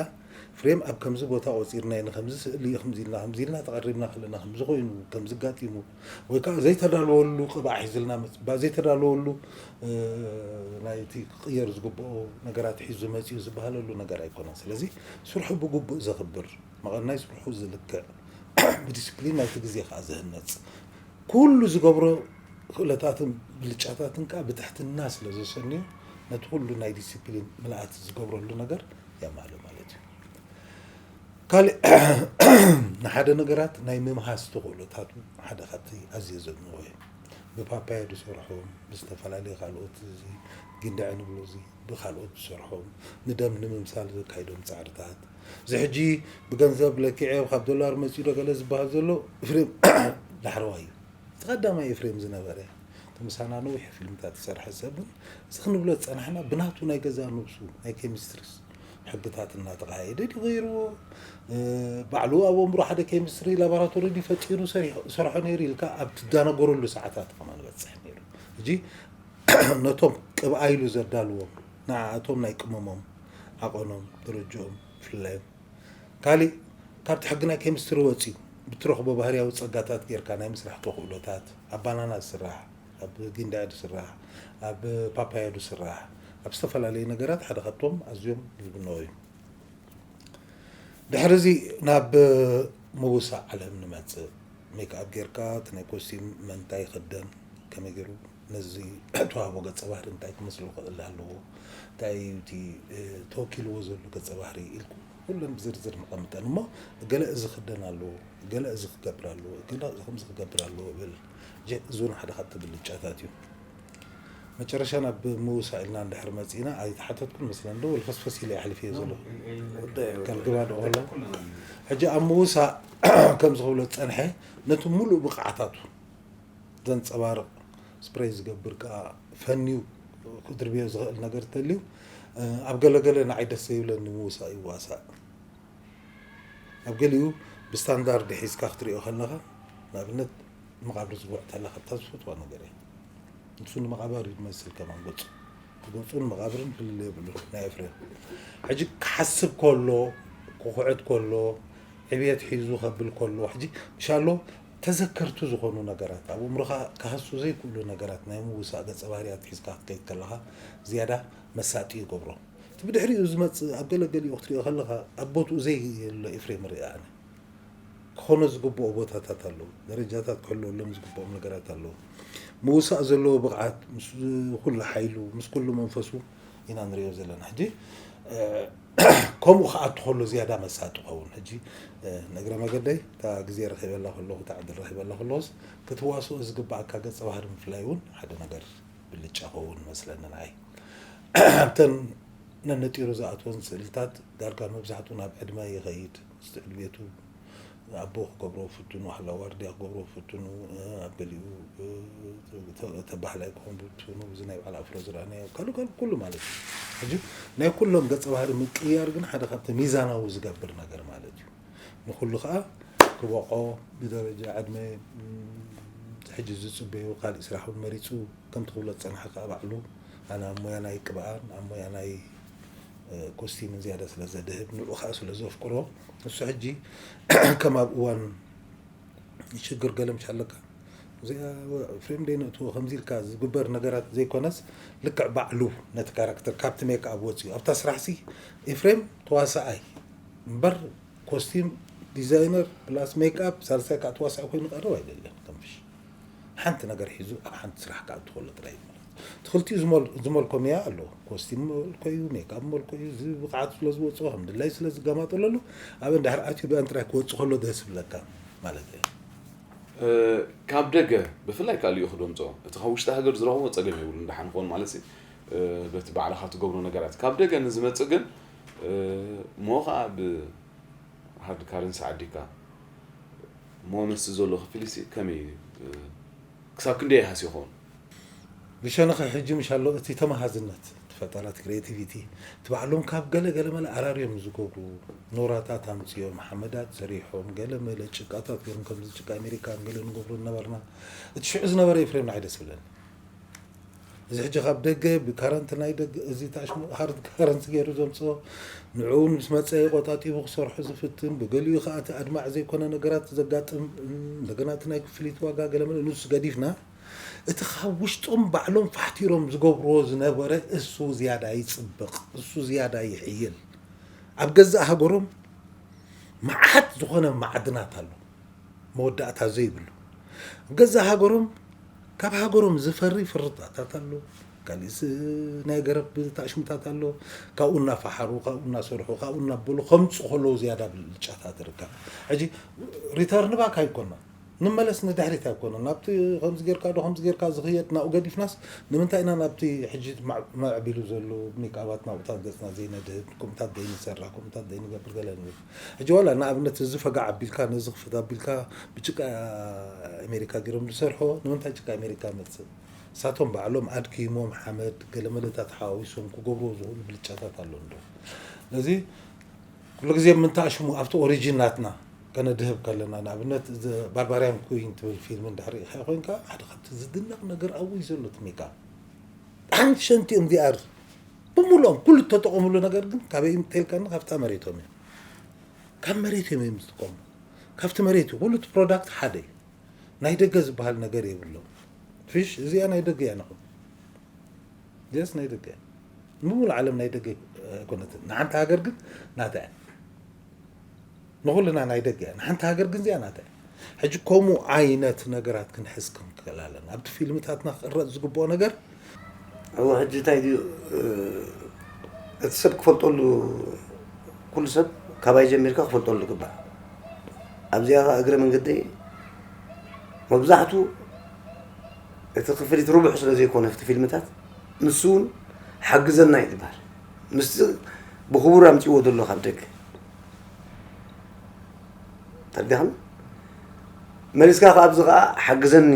ፍሬም ኣብ ከምዚ ቦታ ቆጺርና ኢና፣ ከምዚ ስእሊ፣ ከምዚ ኢልና፣ ከምዚ ኢልና ተቐሪብና ከለና፣ ከምዚ ኮይኑ፣ ከምዚ ኣጋጢሙ፣ ወይ ከዓ ዘይተዳለወሉ ቅብኣ ሒዝልና መጽ-፣ ባ-፣ ዘይተዳለወሉ፣ እ፣ ናይቲ ክቕየር ዝግብኦ ነገራት ሒዙ መጺኡ ዝበሃለሉ ነገር ኣይኮነን። ስለዚ ስርሑ ብግቡእ ዘኽብር፣ መቐናይ ስርሑ ዝልክዕ፣ ብዲስፕሊን ናይቲ ግዜ ከዓ ዝህነጽ፣ ኩሉ ዝገብሮ ክእለታትን ብልጫታትን ከዓ ብትሕትና ስለ ዘሰንዮ፣ ነቲ ኩሉ ናይ ዲስፕሊን ምልኣት ዝገብረሉ ነገር የማልእ ማለት እዩ። ካልእ ንሓደ ነገራት ናይ ምምሃዝ ተኽእሎታቱ ሓደ ካብቲ ኣዝየ ዘድንቖ እዩ። ብፓፓያ ዝሰርሖም ብዝተፈላለዩ ካልኦት እዚ ጊንዳዕ ንብሎ እዚ ብካልኦት ዝሰርሖም ንደም ንምምሳል ዘካይዶም ጻዕርታት እዚ ሕጂ ብገንዘብ ለኪዐ ካብ ዶላር መጺኡ ዶ ገለ ዝበሃል ዘሎ ፍሬም ዳሕረዋይ እዩ። እቲ ቀዳማይ ኤፍሬም ዝነበረ እቲ ምሳና ነዊሕ ፊልምታት ዝሰርሐ ሰብ እውን እዚ ክንብሎ ዝጸናሕና ብናቱ ናይ ገዛ ነብሱ ናይ ኬሚስትሪስ ሕግታት እናተቓየደ ድዩ ገይርዎ ባዕሉ ኣብ ወንብሩ ሓደ ኬሚስትሪ ላቦራቶሪ ድዩ ፈጢሩ ሰርሖ ነይሩ ኢልካ ኣብ ትዳነገረሉ ሰዓታት ከማ ንበጽሕ ነይሩ። ሕጂ ነቶም ቅብኣ ኢሉ ዘዳልዎም ንዓኣቶም ናይ ቅመሞም ዓቐኖም ደረጅኦም ፍለዮም ካሊእ ካብቲ ሕጊ ናይ ኬሚስትሪ ወፂኡ ብትረኽቦ ባህርያዊ ፀጋታት ጌርካ ናይ ምስራሕ ተኽእሎታት ኣብ ባናና ዝስራሕ ኣብ ጊንዳዕ ዝስራሕ ኣብ ፓፓዮ ዝስራሕ ኣብ ዝተፈላለዩ ነገራት ሓደ ካብቶም ኣዝዮም ዝብነው እዩ። ድሕሪ እዚ ናብ ምውሳእ ዓለም ንመፅእ። ሜክኣፕ ጌርካ እቲ ናይ ኮስቲም መንታይ ይኽደን ከመይ ገይሩ ነዚ ተዋህቦ ገፀ ባህሪ እንታይ ክመስሎ ክእል ኣለዎ እንታይ እዩ እቲ ተወኪልዎ ዘሎ ገፀ ባህሪ ኢልኩም ኩለን ብዝርዝር ንቐምጠን እሞ ገለ እዚ ክደን ኣለዎ ገለ እዚ ክገብር ኣለዎ ገለ ከምዚ ክገብር ኣለዎ ብል እዚ እውን ሓደ ካብቲ ብልጫታት እዩ። መጨረሻ ናብ ምውሳእ ኢልና እንድሕር መፂእና ኣይተሓተትኩን መስለን ዶ ወልፈስፈስ ኢለ ኣሕልፍ እየ ዘሎ ካልግባ ዶ ከሎ ሕጂ ኣብ ምውሳእ ከም ዝኽብሎ ዝፀንሐ ነቲ ሙሉእ ብቕዓታቱ ዘንፀባርቕ ስፕሬይ ዝገብር ከዓ ፈንዩ ክድርብዮ ዝኽእል ነገር ተልዩ ኣብ ገለገለ ንዓይ ደስ ዘይብለኒ ምውሳእ ይዋሳእ ኣብ ገሊኡ ብስታንዳርድ ሒዝካ ክትሪኦ ከለኻ ንኣብነት መቓብር ዝጉዕ ተላ ካብታ ዝፈትዋ ነገር እያ ንሱ ንመቓባር እዩ ዝመስል ከማን ገፁ ገፁን መቓብርን ፍልልይ የብሉ ናይ ኤፍሬም ሕጂ ክሓስብ ከሎ ክኩዕት ከሎ ዕብየት ሒዙ ከብል ከሎ ሕጂ ምሻሎ ተዘከርቱ ዝኾኑ ነገራት ኣብ እምሮኻ ክሃሱ ዘይክእሉ ነገራት ናይ ምውሳእ ገፀ ባህርያት ሒዝካ ክትከይድ ከለኻ ዝያዳ መሳጢ ይገብሮ እቲ ብድሕሪኡ ዝመፅእ ኣብ ገለገሊኡ ክትሪኦ ከለኻ ኣብ ቦትኡ ዘይየሎ ኤፍሬም ርኢ ኣነ ክኾኖ ዝግብኦ ቦታታት ኣለዉ ደረጃታት ክሕልወሎም ዝግብኦም ነገራት ኣለዉ ምውሳእ ዘለዎ ብቕዓት ምስ ኩሉ ሓይሉ ምስ ኩሉ መንፈሱ ኢና ንሪኦ ዘለና ሕጂ ከምኡ ክኣቱ ከሎ ዝያዳ መሳጢ ኸውን ሕጂ ነግረ መገደይ እታ ግዜ ረኺበላ ከለኹ እታ ዕድል ረኺበላ ከለኹስ ክትዋስኦ ዝግባኣካ ገፀ ባህሪ ምፍላይ እውን ሓደ ነገር ብልጫ ኸውን መስለኒ ንዓይ ኣብተን ነነጢሩ ዝኣትወን ስእልታት ዳርጋ መብዛሕትኡ ናብ ዕድመ ይኸይድ ምስቲ ዕድሜቱ ኣቦ ክገብሮ ፍትኑ ዋላ ዋርድያ ክገብሮ ፍትኑ ኣብ ገሊኡ ተባህላይ ክኾን ፍትኑ እዚ ናይ በዓል ኣፍሮ ዝረኣናዮ ካልእ ካልእ ኩሉ ማለት እዩ ሕጂ ናይ ኩሎም ገፀ ባህሪ ምቅያር ግን ሓደ ካብቲ ሚዛናዊ ዝገብር ነገር ማለት እዩ ንኩሉ ከዓ ክበቆ ብደረጃ ዕድመ ሕጂ ዝፅበዮ ካሊእ ስራሕ እውን መሪፁ ከምቲ ክብሎ ዝፀንሐ ከዓ ባዕሉ ኣነ ኣብ ሞያ ናይ ቅብኣን ኣብ ሞያ ናይ ኮስቲምን ዝያዳ ስለ ዘድህብ ንኡ ከዓ ስለ ዘፍቅሮ ንሱ ሕጂ ከም ኣብ እዋን ሽግር ገለ ምሽ ኣለካ እዚኣ ፍሬም ደይ ነእትዎ ከምዚ ኢልካ ዝግበር ነገራት ዘይኮነስ ልክዕ ባዕሉ ነቲ ካራክተር ካብቲ ሜክኣብ ወፅዩ ኣብታ ስራሕ ሲ ኤፍሬም ተዋሳኣይ እምበር ኮስቲም ዲዛይነር ፕላስ ሜክኣፕ ሳልሳይ ከዓ ተዋሳኢ ኮይኑ ቀረብ ኣይደለን ተንፍሽ ሓንቲ ነገር ሒዙ ኣብ ሓንቲ ስራሕ ከዓ ትኸሎ ጥራይ ማለት እቲ ክልቲኡ ዝመልኮ ሜያ ኣለዎ ኮስቲም መልኮ እዩ ሜክኣፕ መልኮ እዩ እዚ ብቕዓት ስለ ዝወፅኦ ከም ድላይ ስለ ዝገማጠለሉ ኣብ እንድሕር ኣትዩ ብኣን ጥራይ ክወፅእ ከሎ ደስ ይብለካ ማለት እዩ ካብ ደገ ብፍላይ ከዓ ልኢኹ ደምፅኦ እቲ ካብ ውሽጢ ሃገር ዝረኽቦ ፀገም የብሉ እንዳሓን ክኾን ማለት በቲ ባዕልኻ ትገብሮ ነገራት ካብ ደገ ንዝመፅእ ግን ሞ ከዓ ብሃርድ ካረንሲ ዓዲካ ሞ መስቲ ዘሎ ክፍሊሲ ከመይ ክሳብ ክንደይ ይሃስ ይኸውን ብሸነኸ ሕጂ ምሽ ኣሎ እቲ ተመሃዝነት እቲ ፈጠራት ክሬቲቪቲ እቲ ባዕሎም ካብ ገለ ገለ መለ ኣራርዮም ዝገብሩ ኖራታት ኣምፅኦም ሓመዳት ሰሪሖም ገለ መለ ጭቃታት ገይሮም ከምዚ ጭቃ ኣሜሪካ ገለ ንገብሮ ነበርና እቲ ሽዑ ዝነበረ ኤፍሬም ንዓይ ደስ ይብለኒ እዚ ሕጂ ካብ ደገ ብካረንቲ ናይ ደገ እዚ ታሽሙ ሃርድ ካረንሲ ገይሩ ዘምፅኦ ንዕኡ ምስ መፀ ቆጣጢቡ ክሰርሖ ዝፍትን ብገሊኡ ከዓ እቲ ኣድማዕ ዘይኮነ ነገራት ዘጋጥም እንደገና እቲ ናይ ክፍሊት ዋጋ ገለመለ ንሱ ገዲፍና እቲ ካብ ውሽጦም ባዕሎም ፋሕቲሮም ዝገብርዎ ዝነበረ እሱ ዝያዳ ይፅብቕ፣ እሱ ዝያዳ ይሕይል። ኣብ ገዛእ ሃገሮም መዓት ዝኾነ ማዕድናት ኣሎ፣ መወዳእታ ዘይብሉ። ኣብ ገዛእ ሃገሮም ካብ ሃገሮም ዝፈሪ ፍርታታት ኣሎ፣ ካሊእስ ናይ ገረብ ታሽሙታት ኣሎ። ካብኡ እናፈሓሩ፣ ካብኡ እናሰርሑ፣ ካብኡ እናበሉ ከምፁ ከለዉ ዝያዳ ብልጫታት ትርከብ። ሕጂ ሪተርን ባክ ኣይኮና፣ ንመለስ ንድሕሪት ኣይኮነ። ናብቲ ከምዚ ጌርካ ዶ ከምዚ ጌርካ ዝኽየድ ናብኡ ገዲፍናስ፣ ንምንታይ ኢና ናብቲ ሕጂ ማዕ-፣ ማዕቢሉ ዘሎ ሜክኣባት ናብኡታት ገጽና ዘይነድህብ፣ ከምኡታት ዘይንሰራ፣ ከምኡታት ዘይንገብር ገለ ንብል። ሕጂ ዋላ ንኣብነት እዚ ፈጋዕ ኣቢልካ፣ ነዚ ክፍት ኣቢልካ፣ ብጭቃ ኣሜሪካ ገይሮም ዝሰርሖ፣ ንምንታይ ጭቃ ኣሜሪካ መጽእ? ንሳቶም ባዕሎም ኣድኪሞም ሓመድ ገለመለታት ሓዋዊሶም ክገብርዎ ዝኽእሉ ብልጫታት ኣሎ እንዶ። ስለዚ ኩሉ ግዜ ምንታይ ሽሙ ኣብቲ ኦሪጂን ናትና ከነድህብ ከለና፣ ንኣብነት እዚ ባርባርያን ኩዊን ትብል ፊልም እንድሕር ርኢኻ ኮይንካ፣ ሓደ ካብቲ ዝድነቕ ነገር ኣብኡ እዩ ዘሎ እቲ ሜክኣፕ። ሓንቲ ሸንቲኦም ቪኣር ብምሉኦም ኩሉ እተጠቐምሉ ነገር ግን ካበይ እዩ ተልካኒ? ካብታ መሬቶም እዮም። ካብ መሬት እዮም እዮም ዝጥቀሙ። ካብቲ መሬት እዩ። ኩሉ እቲ ፕሮዳክት ሓደ እዩ። ናይ ደገ ዝበሃል ነገር የብሎም። ፊሽ እዚኣ ናይ ደገ እያ ንኹን። እዚኣስ ናይ ደገ እያ። ንምሉእ ዓለም ናይ ደገ ኣይኮነትን። ንሓንቲ ሃገር ግን ናታ እያ። ንኹልና ናይ ደገ እያ። ንሓንቲ ሃገር ግን እዚኣ ናታ እያ። ሕጂ ከምኡ ዓይነት ነገራት ክንሕዝ ክንክእል ኣለና። ኣብቲ ፊልምታትና ክቕረጽ ዝግብኦ ነገር እዎ ሕጂ እንታይ ድዩ፣ እ፣ እቲ ሰብ ክፈልጠሉ፣ ኩሉ ሰብ ካባይ ጀሚርካ ክፈልጠሉ ይግባእ። ኣብዚኣ ኸኣ እግረ መንገደይ መብዛሕቱ እቲ ክፍሊት ርቡሕ ስለ ዘይኮነ ኣብቲ ፊልምታት፣ ንሱ እውን ሓግዘና እዩ ዝበሃል። ምስቲ ብኽቡር ኣምጺእዎ ዘሎ ካብ ደገ። ተረዲኻኒ? መሊስካ ከኣ ኣብዚ ከኣ ሓግዘኒ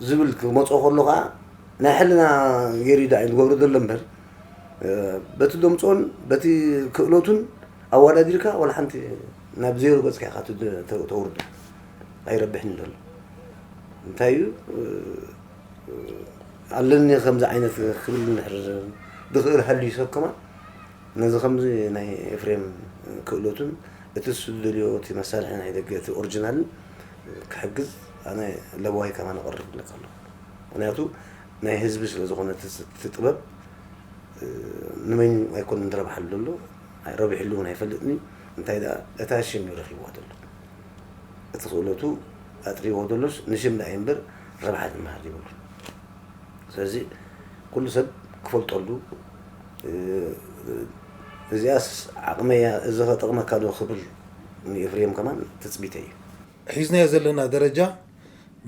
ዝብል ክመጾ ከሎ ከኣ ናይ ሕልና ገይሩ እዩ ደኣ እዩ ዝገብሮ ዘሎ እምበር፣ እ፣ በቲ ደምጾን በቲ ክእለቱን ኣወዳዲርካ ዋላ ሓንቲ ናብ ዜሮ ገጽካ ኢኻ ትድ-፣ ተ-፣ ተውርዶ። ኣይረብሕን ዘሎ። እንታይ እዩ፣ እ፣ ኣለኒ ከምዚ ዓይነት ክብል እንድሕር ዝኽእል ሃልዩ ሰብ ከማን ነዚ ከምዚ ናይ ኤፍሬም ክእለቱን እቲ እሱ ዝደልዮ እቲ መሳርሒ ናይ ደገ እቲ ኦሪጂናልን ክሕግዝ ኣነ ለበዋይ ከማን ኣቐርብ ኣለካ ኣለኹ። ምኽንያቱ ናይ ህዝቢ ስለ ዝኾነ እቲ ስ-፣ እቲ ጥበብ፣ እ፣ ንመን ኣይኮነን ዝረብሓሉ ዘሎ፣ ኣይ-፣ ረቢሕሉ እውን ኣይፈልጥን እዩ። እንታይ ደኣ እታ ሽም እዩ ረኺብዋ ዘሎ። እቲ ክእለቱ ኣጥሪዎ ዘሎስ ንሽም ደኣ እዩ እምበር ረብሓ ዝመሃር ይብሉ። ስለዚ ኩሉ ሰብ ክፈልጠሉ፣ እ፣ እዚኣስ ዓቕመይ እያ፣ እዚ ኸጠቕመካ ዶ ክብል ንኤፍሬም ከማን ትጽቢተይ እዩ። ሒዝናዮ ዘለና ደረጃ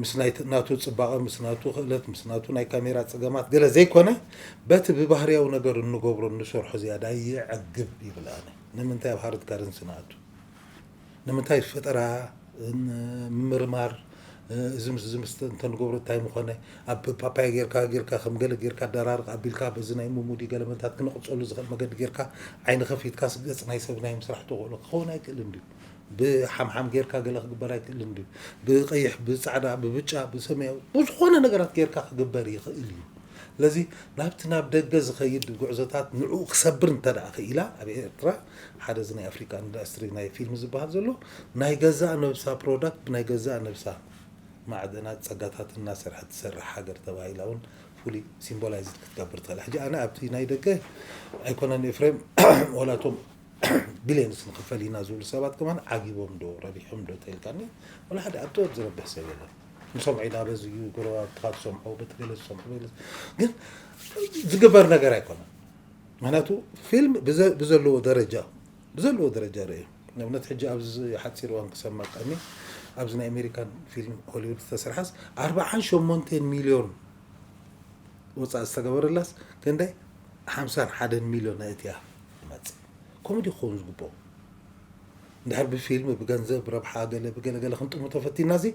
ምስ ናይ፣ ናቱ ጽባቐ፣ ምስ ናቱ ክእለት፣ ምስ ናቱ ናይ ካሜራ ጸገማት ገለ ዘይኮነ፣ በቲ ብባህርያዊ ነገር እንገብሮ እንሰርሖ ዝያዳ የዕግብ ይብል ኣነ። ንምንታይ ኣብ ሃርድ ካረንሲ ንኣቱ? ንምንታይ ፈጠራ፣ ን-፣ ምምርማር፣ እዚ ምስ፣ እዚ ምስ እንተንገብሮ እንታይ ምኾነ? ኣብ ፓፓያ ጌርካ፣ ጌርካ ከም ገለ ጌርካ ኣደራርቕ ኣቢልካ፣ በዚ ናይ ሙሙዲ ገለመልታት ክነቕጸሉ ዝኽእል መገዲ ጌርካ፣ ዓይኒ ከፊትካስ ገጽ ናይ ሰብ ናይ ምስራሕ ተኽእሎ ክኸውን ኣይክእልን ድዩ? ብሓምሓም ጌርካ ገለ ክግበር ኣይክእልን ድዩ? ብቐይሕ፣ ብጻዕዳ፣ ብብጫ፣ ብሰማያዊ፣ ብዝኾነ ነገራት ጌርካ ክግበር ይኽእል እዩ። ስለዚ ናብቲ ናብ ደገ ዝኸይድ ጉዕዞታት ንዕኡ ክሰብር እንተ ደኣ ክኢላ፣ ኣብ ኤርትራ ሓደ እዚ ናይ ኣፍሪካ ኢንዳስትሪ ናይ ፊልም ዝበሃል ዘሎ ናይ ገዛእ ነብሳ ፕሮዳክት ብናይ ገዛእ ነብሳ ማዕደናት ጸጋታት እናሰርሐት ትሰርሕ ሃገር ተባሂላ እውን ፍሉይ ሲምቦላይዝድ ክትገብር ትኽእል። ሕጂ ኣነ ኣብቲ ናይ ደገ ኣይኮነን ኤፍሬም፣ ወላ እቶም ቢልዮንስ ንኽፈል ኢና ዝብሉ ሰባት ከማን ዓጊቦም ዶ ረቢሖም ዶ ተልካኒ፣ ወላ ሓደ ኣብ ጥበብ ዝረብሕ ሰብ የለን። ንሰምዖ ኢና በዚ እዩ፣ ጎረባብትኻ ትሰምዖ፣ በቲ ገለ ዝሰምዖ፣ በቲ ገለ፣ ግን ዝግበር ነገር ኣይኮነን። ምኽንያቱ ፊልም ብዘ-፣ ብዘለዎ ደረጃ፣ ብዘለዎ ደረጃ ርእዩ። ንኣብነት ሕጂ ኣብዚ ሓጺር እዋን ክሰማቀኒ፣ ኣብዚ ናይ ኣሜሪካን ፊልም ሆሊውድ ዝተሰርሐስ ኣርብዓን ሸሞንተን ሚልዮን ወጻኢ ዝተገበረላስ ክንደይ? ሓምሳን ሓደን ሚልዮን ኣእትያ ትመጽእ። ኮሜዲ ክኸውን ዝግብኦ። እንድሕር ብፊልም፣ ብገንዘብ፣ ብረብሓ፣ ገለ ብገለ ገለ ክንጥሙ ተፈቲና፣ እዚ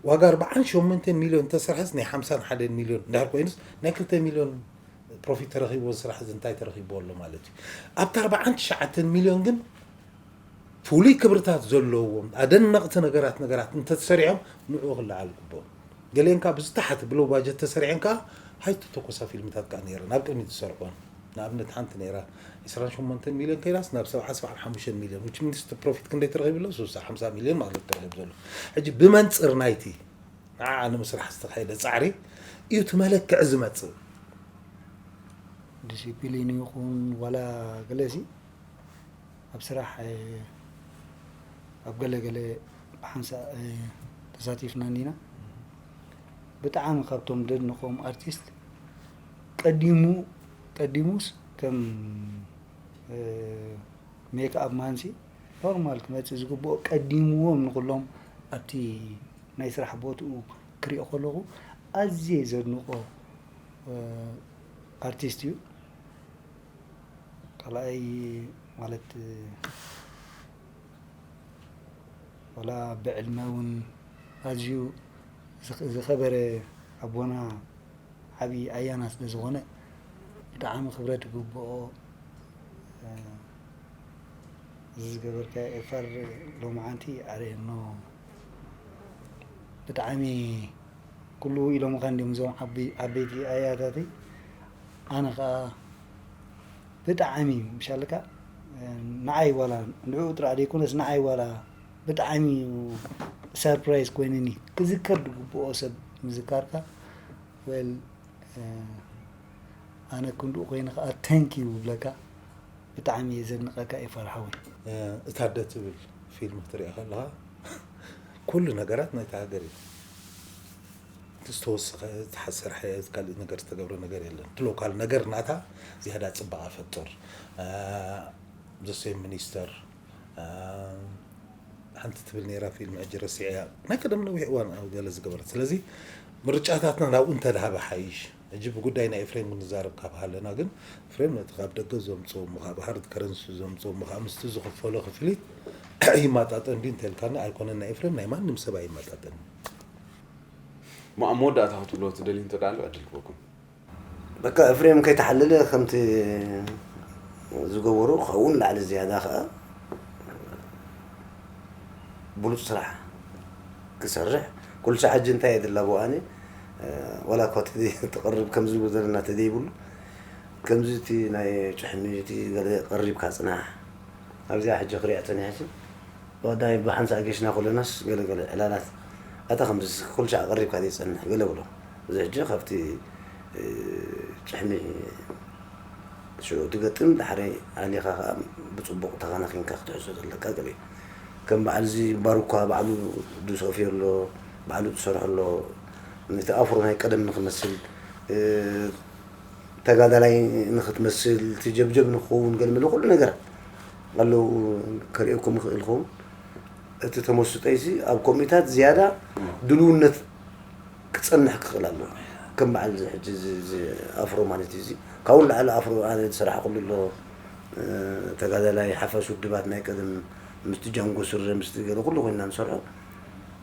ዋጋ ኣርብዓን ሸሞንተን ሚልዮን እንተሰርሐስ ናይ ሓምሳን ሓደን ሚልዮን እንድሕር ኮይኑስ ናይ ክልተ ሚልዮን ፕሮፊት ተረኺብዎ፣ ስራሕ እዚ እንታይ ተረኺብዎ ኣሎ ማለት እዩ? ኣብቲ ኣርብዓን ትሽዓተን ሚልዮን ግን ፍሉይ ክብርታት ዘለዎም ኣደነቕቲ ነገራት፣ ነገራት እንተተሰሪዖም ንዕኡ ክለዓል ግብኦም። ገሊአን ከኣ ብዝተሓተ ብሎ ባጀት ተሰሪዐን ከኣ ሃይ ተተኮሳ ፊልምታት ከኣ ነይረን ኣብ ቅድሚት ዝሰርሖን። ንኣብነት ሓንቲ ነይራ ዕስራን ሸሞንተን ሚልዮን ከይዳስ ናብ ሰብዓ፣ ሰብዓን ሓሙሽተን ሚልዮን፣ which means ፕሮፊት ክንደይ ተረኺቡ ኣሎ? ስሳ፣ ሓምሳ ሚልዮን ማለት ተረኺቡ ዘሎ። ሕጂ ብመንጽር ናይቲ ንዓ ንምስራሕ ዝተኻየደ ጻዕሪ እዩ እቲ መለክዒ ዝመጽእ። ዲሲፕሊን ይኹን ዋላ ገለሲ ኣብ ስራሕ፣ እ፣ ኣብ ገለ ገለ ብሓንሳእ፣ እ፣ ተሳቲፍና እንዲና። ብጣዕሚ ካብቶም ደድንቖም ኣርቲስት ቀዲሙ ቀዲሙስ ከም ሜክኣፕ ማንሲ ኖርማል ክመፅእ ዝግብኦ ቀዲምዎም ንኩሎም ኣብቲ ናይ ስራሕ ቦትኡ ክሪኦ ከለኹ ኣዝየ ዘድንቆ ኣርቲስት እዩ። ካልኣይ ማለት ዋላ ብዕድመ እውን ኣዝዩ ዝኸበረ ኣቦና ዓብዪ ኣያና ስለ ዝኾነ ብጣዕሚ ክብረት ይግብኦ። እዚ ዝገበርካዮ ኤፋር ሎማዓንቲ ኣርእየኖ ብጣዕሚ ኩሉ ኢሎምኻ እንዲዮም እዞም ዓበይቲ ኣያታተይ። ኣነ ከዓ ብጣዕሚ ምሻልካ ንዓይ ዋላ ንዕኡ ጥራሕ ዘይኮነስ ንዓይ ዋላ ብጣዕሚ እዩ ሰርፕራይዝ ኮይኑኒ። ክዝከር ዝግብኦ ሰብ ምዝካርካ ወል ኣነ ክንድኡ ኮይነ ከዓ ተንክ ዩ ብለካ። ብጣዕሚ እየ ዘድንቀካ ኤፋር ሓወይ። እታ ኣደ ትብል ፊልም ክትሪኣ ከለኻ ኩሉ ነገራት ናይታ ሃገር እዩ። እቲ ዝተወሰኸ ዝተሓሰረ ካልእ ነገር ዝተገብረ ነገር የለን። እቲ ሎካል ነገር ናታ ዝያዳ ፅባቐ ፈጥር። ዘሴም ሚኒስተር ሓንቲ ትብል ነይራ ፊልም ሕጂ ረሲዐያ ናይ ቀደም ነዊሕ እዋን ኣብ ገለ ዝገበረት ስለዚ ምርጫታትና ናብኡ እንተድሃበ ሓይሽ ሕጂ ብጉዳይ ናይ ኤፍሬም ክንዛረብ ካብ ሃለና ግን ኤፍሬም ነቲ ካብ ደገ ዘምፅኦ እሞ ካብ ሃርድ ከረንሲ ዘምፅኦ እሞ ካብ ምስቲ ዝኽፈሎ ክፍሊት ይማጣጠን ድዩ እንተልካኒ ኣይኮነን ናይ ኤፍሬም ናይ ማንም ሰብ ኣይማጣጠን እሞ ኣብ መወዳእታ ክትብሎ ትደልዩ እንተ ኣሎ ዕድል ክበኩም በቃ እፍሬም ከይተሓለለ ከምቲ ዝገበሩ ካብኡ ንላዕሊ ዝያዳ ከዓ ብሉፅ ስራሕ ክሰርሕ ኩሉ ሳዕ ሕጂ እንታይ እየ ድላቦ ኣነ ዋላ እኳ ተቐርብ ከም ዝብሉ ዘለና ተዘይብሉ ከምዚ እቲ ናይ ጭሕሚ እቲ ገለ ቀሪብካ ፅናሕ ኣብዚኣ ሕጂ ክሪኣ ፀኒሐ ወዳይ ብሓንሳእ ጌሽና ኩለናስ ገለ ገለ ዕላላት ኣታ ከምዚ ኩሉ ሻዕ ቀሪብካ ዘይፀንሕ ገለ ብሎ እዚ ሕጂ ካብቲ ጭሕሚ ሽዑ ትገጥም ዳሕረይ ኣሊኻ ከዓ ብፅቡቕ ተኸናኺንካ ክትሕዞ ዘለካ ገለ ከም በዓል እዚ ባሩኳ ባዕሉ ድሶፍዮ ኣሎ ባዕሉ ትሰርሖ ኣሎ ነቲ ኣፍሮ ናይ ቀደም ንክመስል ተጋዳላይ ንክትመስል እቲ ጀብጀብ ንክኸውን ገለ መለ ኩሉ ነገር ኣለዉ ከርእየኩም ይኽእል ይኸውን እቲ ተመስጦይሲ ኣብ ኮሚታት ዝያዳ ድልውነት ክፀንሕ ክኽእል ኣለዎ ከም በዓል እዚ ሕጂ እዚ ኣፍሮ ማለት እዩ ካብኡ ንላዕሊ ኣፍሮ ኣነ ዝሰራሕኩሉ ኣሎ ተጋዳላይ ሓፋሽ ውድባት ናይ ቀደም ምስቲ ጃንጎ ስረ ምስቲ ገለ ኩሉ ኮይንና ንሰርሖ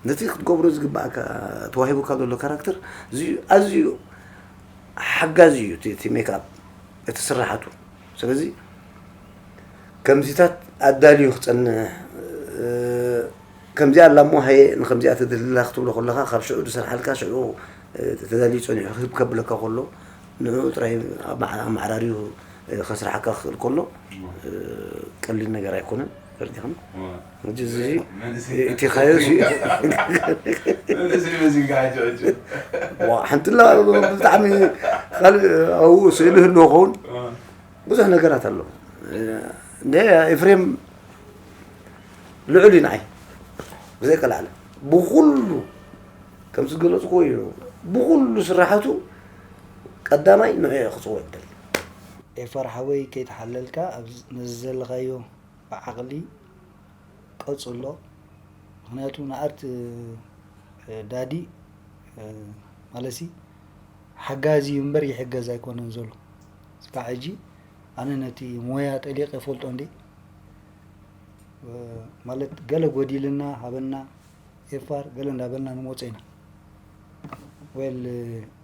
ነቲ ክትገብሮ ዝግባእካ ተዋሂቡካ ዘሎ ካራክተር ኣዝዩ ሓጋዚ እዩ እቲ ሜክኣፕ እቲ ስራሓቱ ስለዚ ከምዚታት ኣዳልዩ ክፀንሕ ከምዚኣ ኣላ እሞ ሃየ ንከምዚኣ ተደልላ ክትብሎ ከለካ ካብ ሽዑ ዝሰርሓልካ ሽዑ ተዳልዩ ፀኒሑ ክህብ ከብለካ ከሎ ንዕኡ ጥራይ ኣመዓራርዩ ከስርሓካ ክኽእል ከሎ ቀሊል ነገር ኣይኮነን ፈርዲኹም ሕጂ እዚ እቲ ካዮ ሓንትላ ብጣዕሚ ካልእ ኣብኡ ስእሊ ህልዎ ከውን ብዙሕ ነገራት ኣሎ እንደ ኤፍሬም ልዑል እዩ ንዓይ ብዘይቀላዕለ ብኩሉ ከም ዝገለፅኩ እዩ ብኩሉ ስራሓቱ ቀዳማይ ንዑ ክፅወ ይደል ኤፋር ሓወይ ከይተሓለልካ ነዚ ዘለኻዮ ብዓቕሊ ቀፅሎ ምክንያቱ ንኣርት ዳዲ ማለሲ ሓጋዚ እዩ እምበር ይሕገዝ ኣይኮነን ዘሎ ስካ ሕጂ ኣነ ነቲ ሞያ ጠሊቀ ፈልጦ እንዴ ማለት ገለ ጎዲልና ሃበና ኤፋር ገለ እንዳበልና ንመፆ ኢና ወል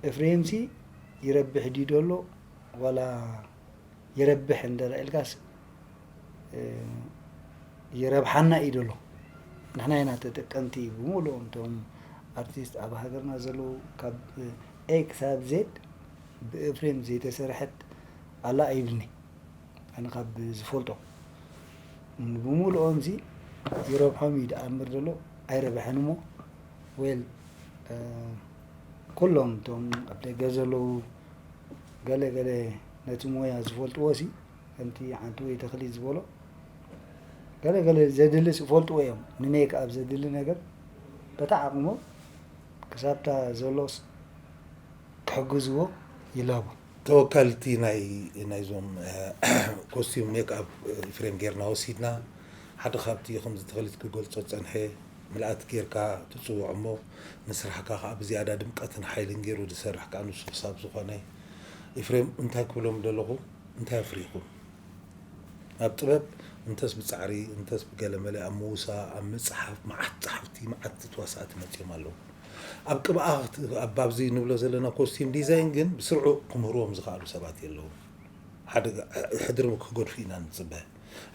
ኤፍሬምሲ ይረብሕ ድዩ ደሎ ዋላ ይረብሕ እንደ ኢልካስ ይረብሓና እዩ ደሎ ንሕና ኢና ተጠቀምቲ ብምሉኦም እቶም ኣርቲስት ኣብ ሃገርና ዘለዉ ካብ ኤ ክሳብ ዜድ ብኤፍሬም ዘይተሰርሐት ኣላ ኣይብልኒ ኣነ ካብ ዝፈልጦ ብምሉኦም ዚ ይረብሖም እዩ ደኣ እምበር ደሎ ኣይረብሐን እሞ ዌል ኩሎም እቶም ኣብ ደገ ዘለዉ ገለ ገለ ነቲ ሞያ ዝፈልጥዎ ሲ ከምቲ ሓንቲ ወይ ተኽሊት ዝበሎ ገለ ገለ ዘድልስ ይፈልጥዎ እዮም ንሜክ ኣብ ዘድሊ ነገር በታ ዓቕሞ ክሳብታ ዘሎስ ክሕግዝዎ ይላቦ ተወካልቲ ናይ ናይዞም ኮስቲም ሜክኣፕ ፍሬም ጌርና ወሲድና። ሓደ ካብቲ ከምዚ ተኸሊት ክገልጾ ዝጸንሐ፣ ምልኣት ጌርካ ትጽውዖ እሞ፣ ንስራሕካ ከዓ ብዝያዳ ድምቀትን ሓይልን ገይሩ ዝሰርሕ ከዓ ንሱ ክሳብ ዝኾነ፣ ኤፍሬም እንታይ ክብሎም ደለኹ? እንታይ ኣፍሪኹም? ኣብ ጥበብ እንተስ ብጻዕሪ እንተስ ብገለመለ ኣብ ምውሳ ኣብ ምጽሓፍ መዓት ጸሓፍቲ መዓት ተዋሳእቲ መጺኦም ኣለዉ። ኣብ ቅብኣ ኣብ ኣብዚ ንብሎ ዘለና ኮስቲም ዲዛይን ግን ብስርዑ ክምህርዎም ዝኽኣሉ ሰባት የለዉ። ሓደ ሕድሪ ክገድፉ ኢና ንጽበ።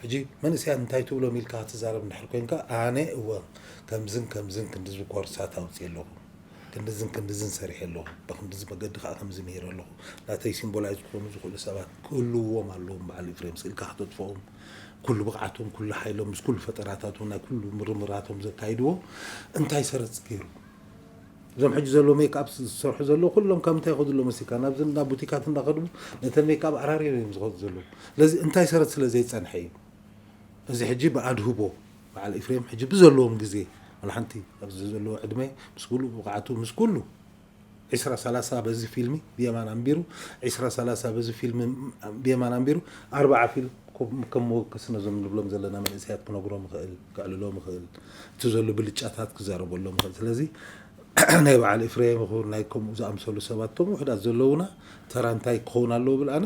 ሕጂ መንእሰያት እንታይ ትብሎም ኢልካ ክትዛረብ እንድሕር ኮንካ፣ ኣነ እወ ከምዝን ከምዝን ክንድዚ ኮርሳት ኣውፅእ ኣለኹ፣ ክንድዝን ክንድዝን ሰሪሐ ኣለኹ፣ ብክንድዚ መገዲ ከዓ ከምዚ ምሂር ኣለኹ። ናተይ ሲምቦላይዝ ክኾኑ ዝኽእሉ ሰባት ክህልውዎም ኣለዎም። በዓል ኤፍሬም ስእልካ ከተጥፍኦም ኩሉ ብቕዓቶም ኩሉ ሓይሎም ምስ ኩሉ ፈጠራታቶም ናይ ኩሉ ምርምራቶም ዘካይድዎ እንታይ ሰረፅ ገይሩ? እዞም ሕጂ ዘለዉ ሜክኣፕ ዝሰርሑ ዘለዉ ኩሎም ካብ ምንታይ ይኸዱ ኣለዉ መሲልካ? ናብዚ ናብ ቡቲካት እንዳኸዱ ነተን ሜክኣፕ ኣራርዮም እዮም ዝኸዱ ዘለዉ። ስለዚ እንታይ ሰረት ስለ ዘይጸንሐ እዩ። እዚ ሕጂ ብኣድህቦ በዓል ኤፍሬም ሕጂ ብዘለዎም ግዜ፣ ዋላ ሓንቲ ኣብዚ ዘለዎ ዕድመ ምስ ኩሉ ብቕዓቱ ምስ ኩሉ ዒስራ ሰላሳ በዚ ፊልሚ ብየማን ኣንቢሩ፣ ዒስራ ሰላሳ በዚ ፊልሚ ብየማን ኣንቢሩ፣ ኣርባዓ ፊልም ከም መወከሲ ነዞም ንብሎም ዘለና መንእሰያት ክነግሮም ይኽእል፣ ከዕልሎም ይኽእል፣ እቲ ዘሎ ብልጫታት ክዛረበሎም ይኽእል። ስለዚ ናይ በዓል ኤፍሬም ይኹን ናይ ከምኡ ዝኣምሰሉ ሰባት እቶም ውሕዳት ዘለዉና ተራ እንታይ ክኸውን ኣለዎ ብል ኣነ፣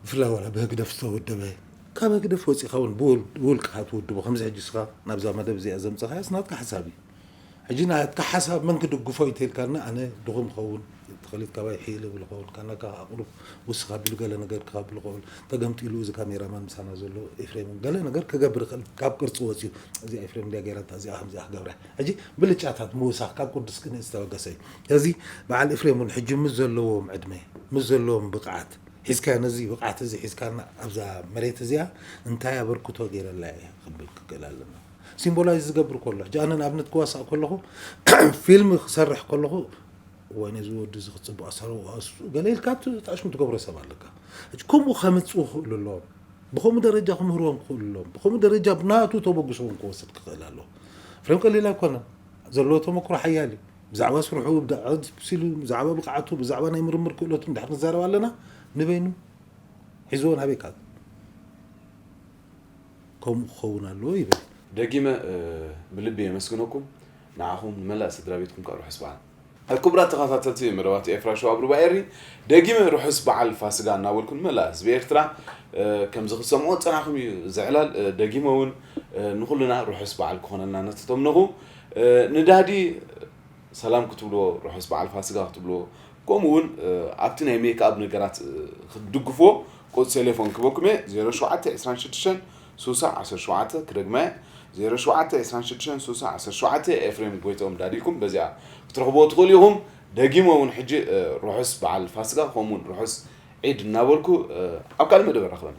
ብፍላይ ዋላ ብህግደፍ ዝተወደበ፣ ካብ ህግደፍ ወፂኻ እውን ብውል- ብውልቅኻ ትውድቦ፣ ከምዚ ሕጂ እስኻ ናብዛ መደብ እዚኣ ዘምፀኻያስ ናትካ ሓሳብ እዩ። ሕጂ ናትካ ሓሳብ መን ክድግፎ እዩ ተልካና፣ ኣነ ድኹም ኸውን፣ ተኸሊት ካባይ ሕይል ይብል ኸውን፣ ካናካ ኣቕሩብ ውስኻ ቢሉ ገለ ነገር ክኸብል ኸውን፣ ተገምጢሉ እዚ ካሜራማን ምሳና ዘሎ ኤፍሬም ገለ ነገር ክገብር ይኽእል፣ ካብ ቅርፂ ወፂኡ፣ እዚ ኤፍሬም እንዲያ ገይራታ፣ እዚኣ ከምዚኣ ክገብራ። ሕጂ ብልጫታት ምውሳኽ ካብ ቅዱስ ቅንኢ ዝተበገሰ እዩ። ስለዚ በዓል ኤፍሬም እውን ሕጂ ምስ ዘለዎም ዕድመ፣ ምስ ዘለዎም ብቕዓት ሒዝካ፣ ነዚ ብቕዓት እዚ ሒዝካና ኣብዛ መሬት እዚኣ እንታይ ኣበርክቶ ገይረላ እየ ክብል ክክእል ኣለና። ሲምቦላይዝ ዝገብር ከሎ፣ ሕጂ ኣነ ንኣብነት ክዋሳእ ከለኹ፣ ፊልም ክሰርሕ ከለኹ፣ "ወይኔ እዚ ወዲ እዚ ክጽቡቕ ኣሰራርሓ፣ እሱ ገለ ኢልካ ት-፣ ታሽሙ ትገብሮ ሰብ ኣለካ." ሕጂ ከምኡ ከምጽኡ ክኽእሉ ኣለዎም። ብኸምኡ ደረጃ ክምህርዎም ክኽእሉ ኣለዎም። ብኸምኡ ደረጃ ብናቱ ተበግሶ እውን ክወስድ ክኽእል ኣለዎ። ኤፍሬም ቀሊል ኣይኮነን። ዘለዎ ተመክሮ ሓያል እዩ። ብዛዕባ ስርሑ፣ ብዛዕባ ዲስፕሲኑ፣ ብዛዕባ ብቕዓቱ፣ ብዛዕባ ናይ ምርምር ክእለቱ እንድሕር ንዛረብ ኣለና፣ ንበይኑ ሒዝዎ ናበይ ክኣቱ? ከምኡ ክኸውን ኣለዎ ይብል። ደጊመ፣ እ፣ ብልቢ የመስግነኩም። ንዓኹም ንመላእ ስድራ ቤትኩም ከኣ ርሑስ በዓል። ክቡራት ተኸታተልቲ መደባት ኤፍራ ሾው ኣብ ሩባ ኤሪ፣ ደጊመ ርሑስ በዓል ፋስጋ እናበልኩ ንመላእ ህዝቢ ኤርትራ፣ እ፣ ከምዚ ክትሰምዑ ዝጸናሕኩም እዩ እዚ ዕላል። እ፣ ደጊመ እውን፣ እ፣ ንኹልና ርሑስ በዓል ክኾነልና እናተተምነኹ፣ እ፣ ንዳዲ ሰላም ክትብልዎ፣ ርሑስ በዓል ፋስጋ ክትብልዎ፣ ከምኡ እውን፣ እ፣ ኣብቲ ናይ ሜክኣፕ ነገራት፣ እ፣ ክትድግፍዎ ቁጽሪ ቴሌፎን ክበኩም እየ፣ ዜሮ ሸውዓተ ዕስራን ሽዱሽተን ስሳ ዓሰርተ ሸውዓተ፣ ክደግማ እየ፣ ዜሮ ሸውዓተ ዕስራን ሽዱሽተን ስሳ ዓሰርተ ሸውዓተ። ኤፍሬም ጎይትኦም ዳዲልኩም በዚኣ ክትረኽብዎ ትኽእሉ ኢኹም። ደጊመ እውን ሕጂ፣ እ፣ ርሑስ በዓል ፋስጋ ከምኡ እውን ርሑስ ዒድ እናበልኩ፣ እ፣ ኣብ ካልእ መደብ ንራኸበና።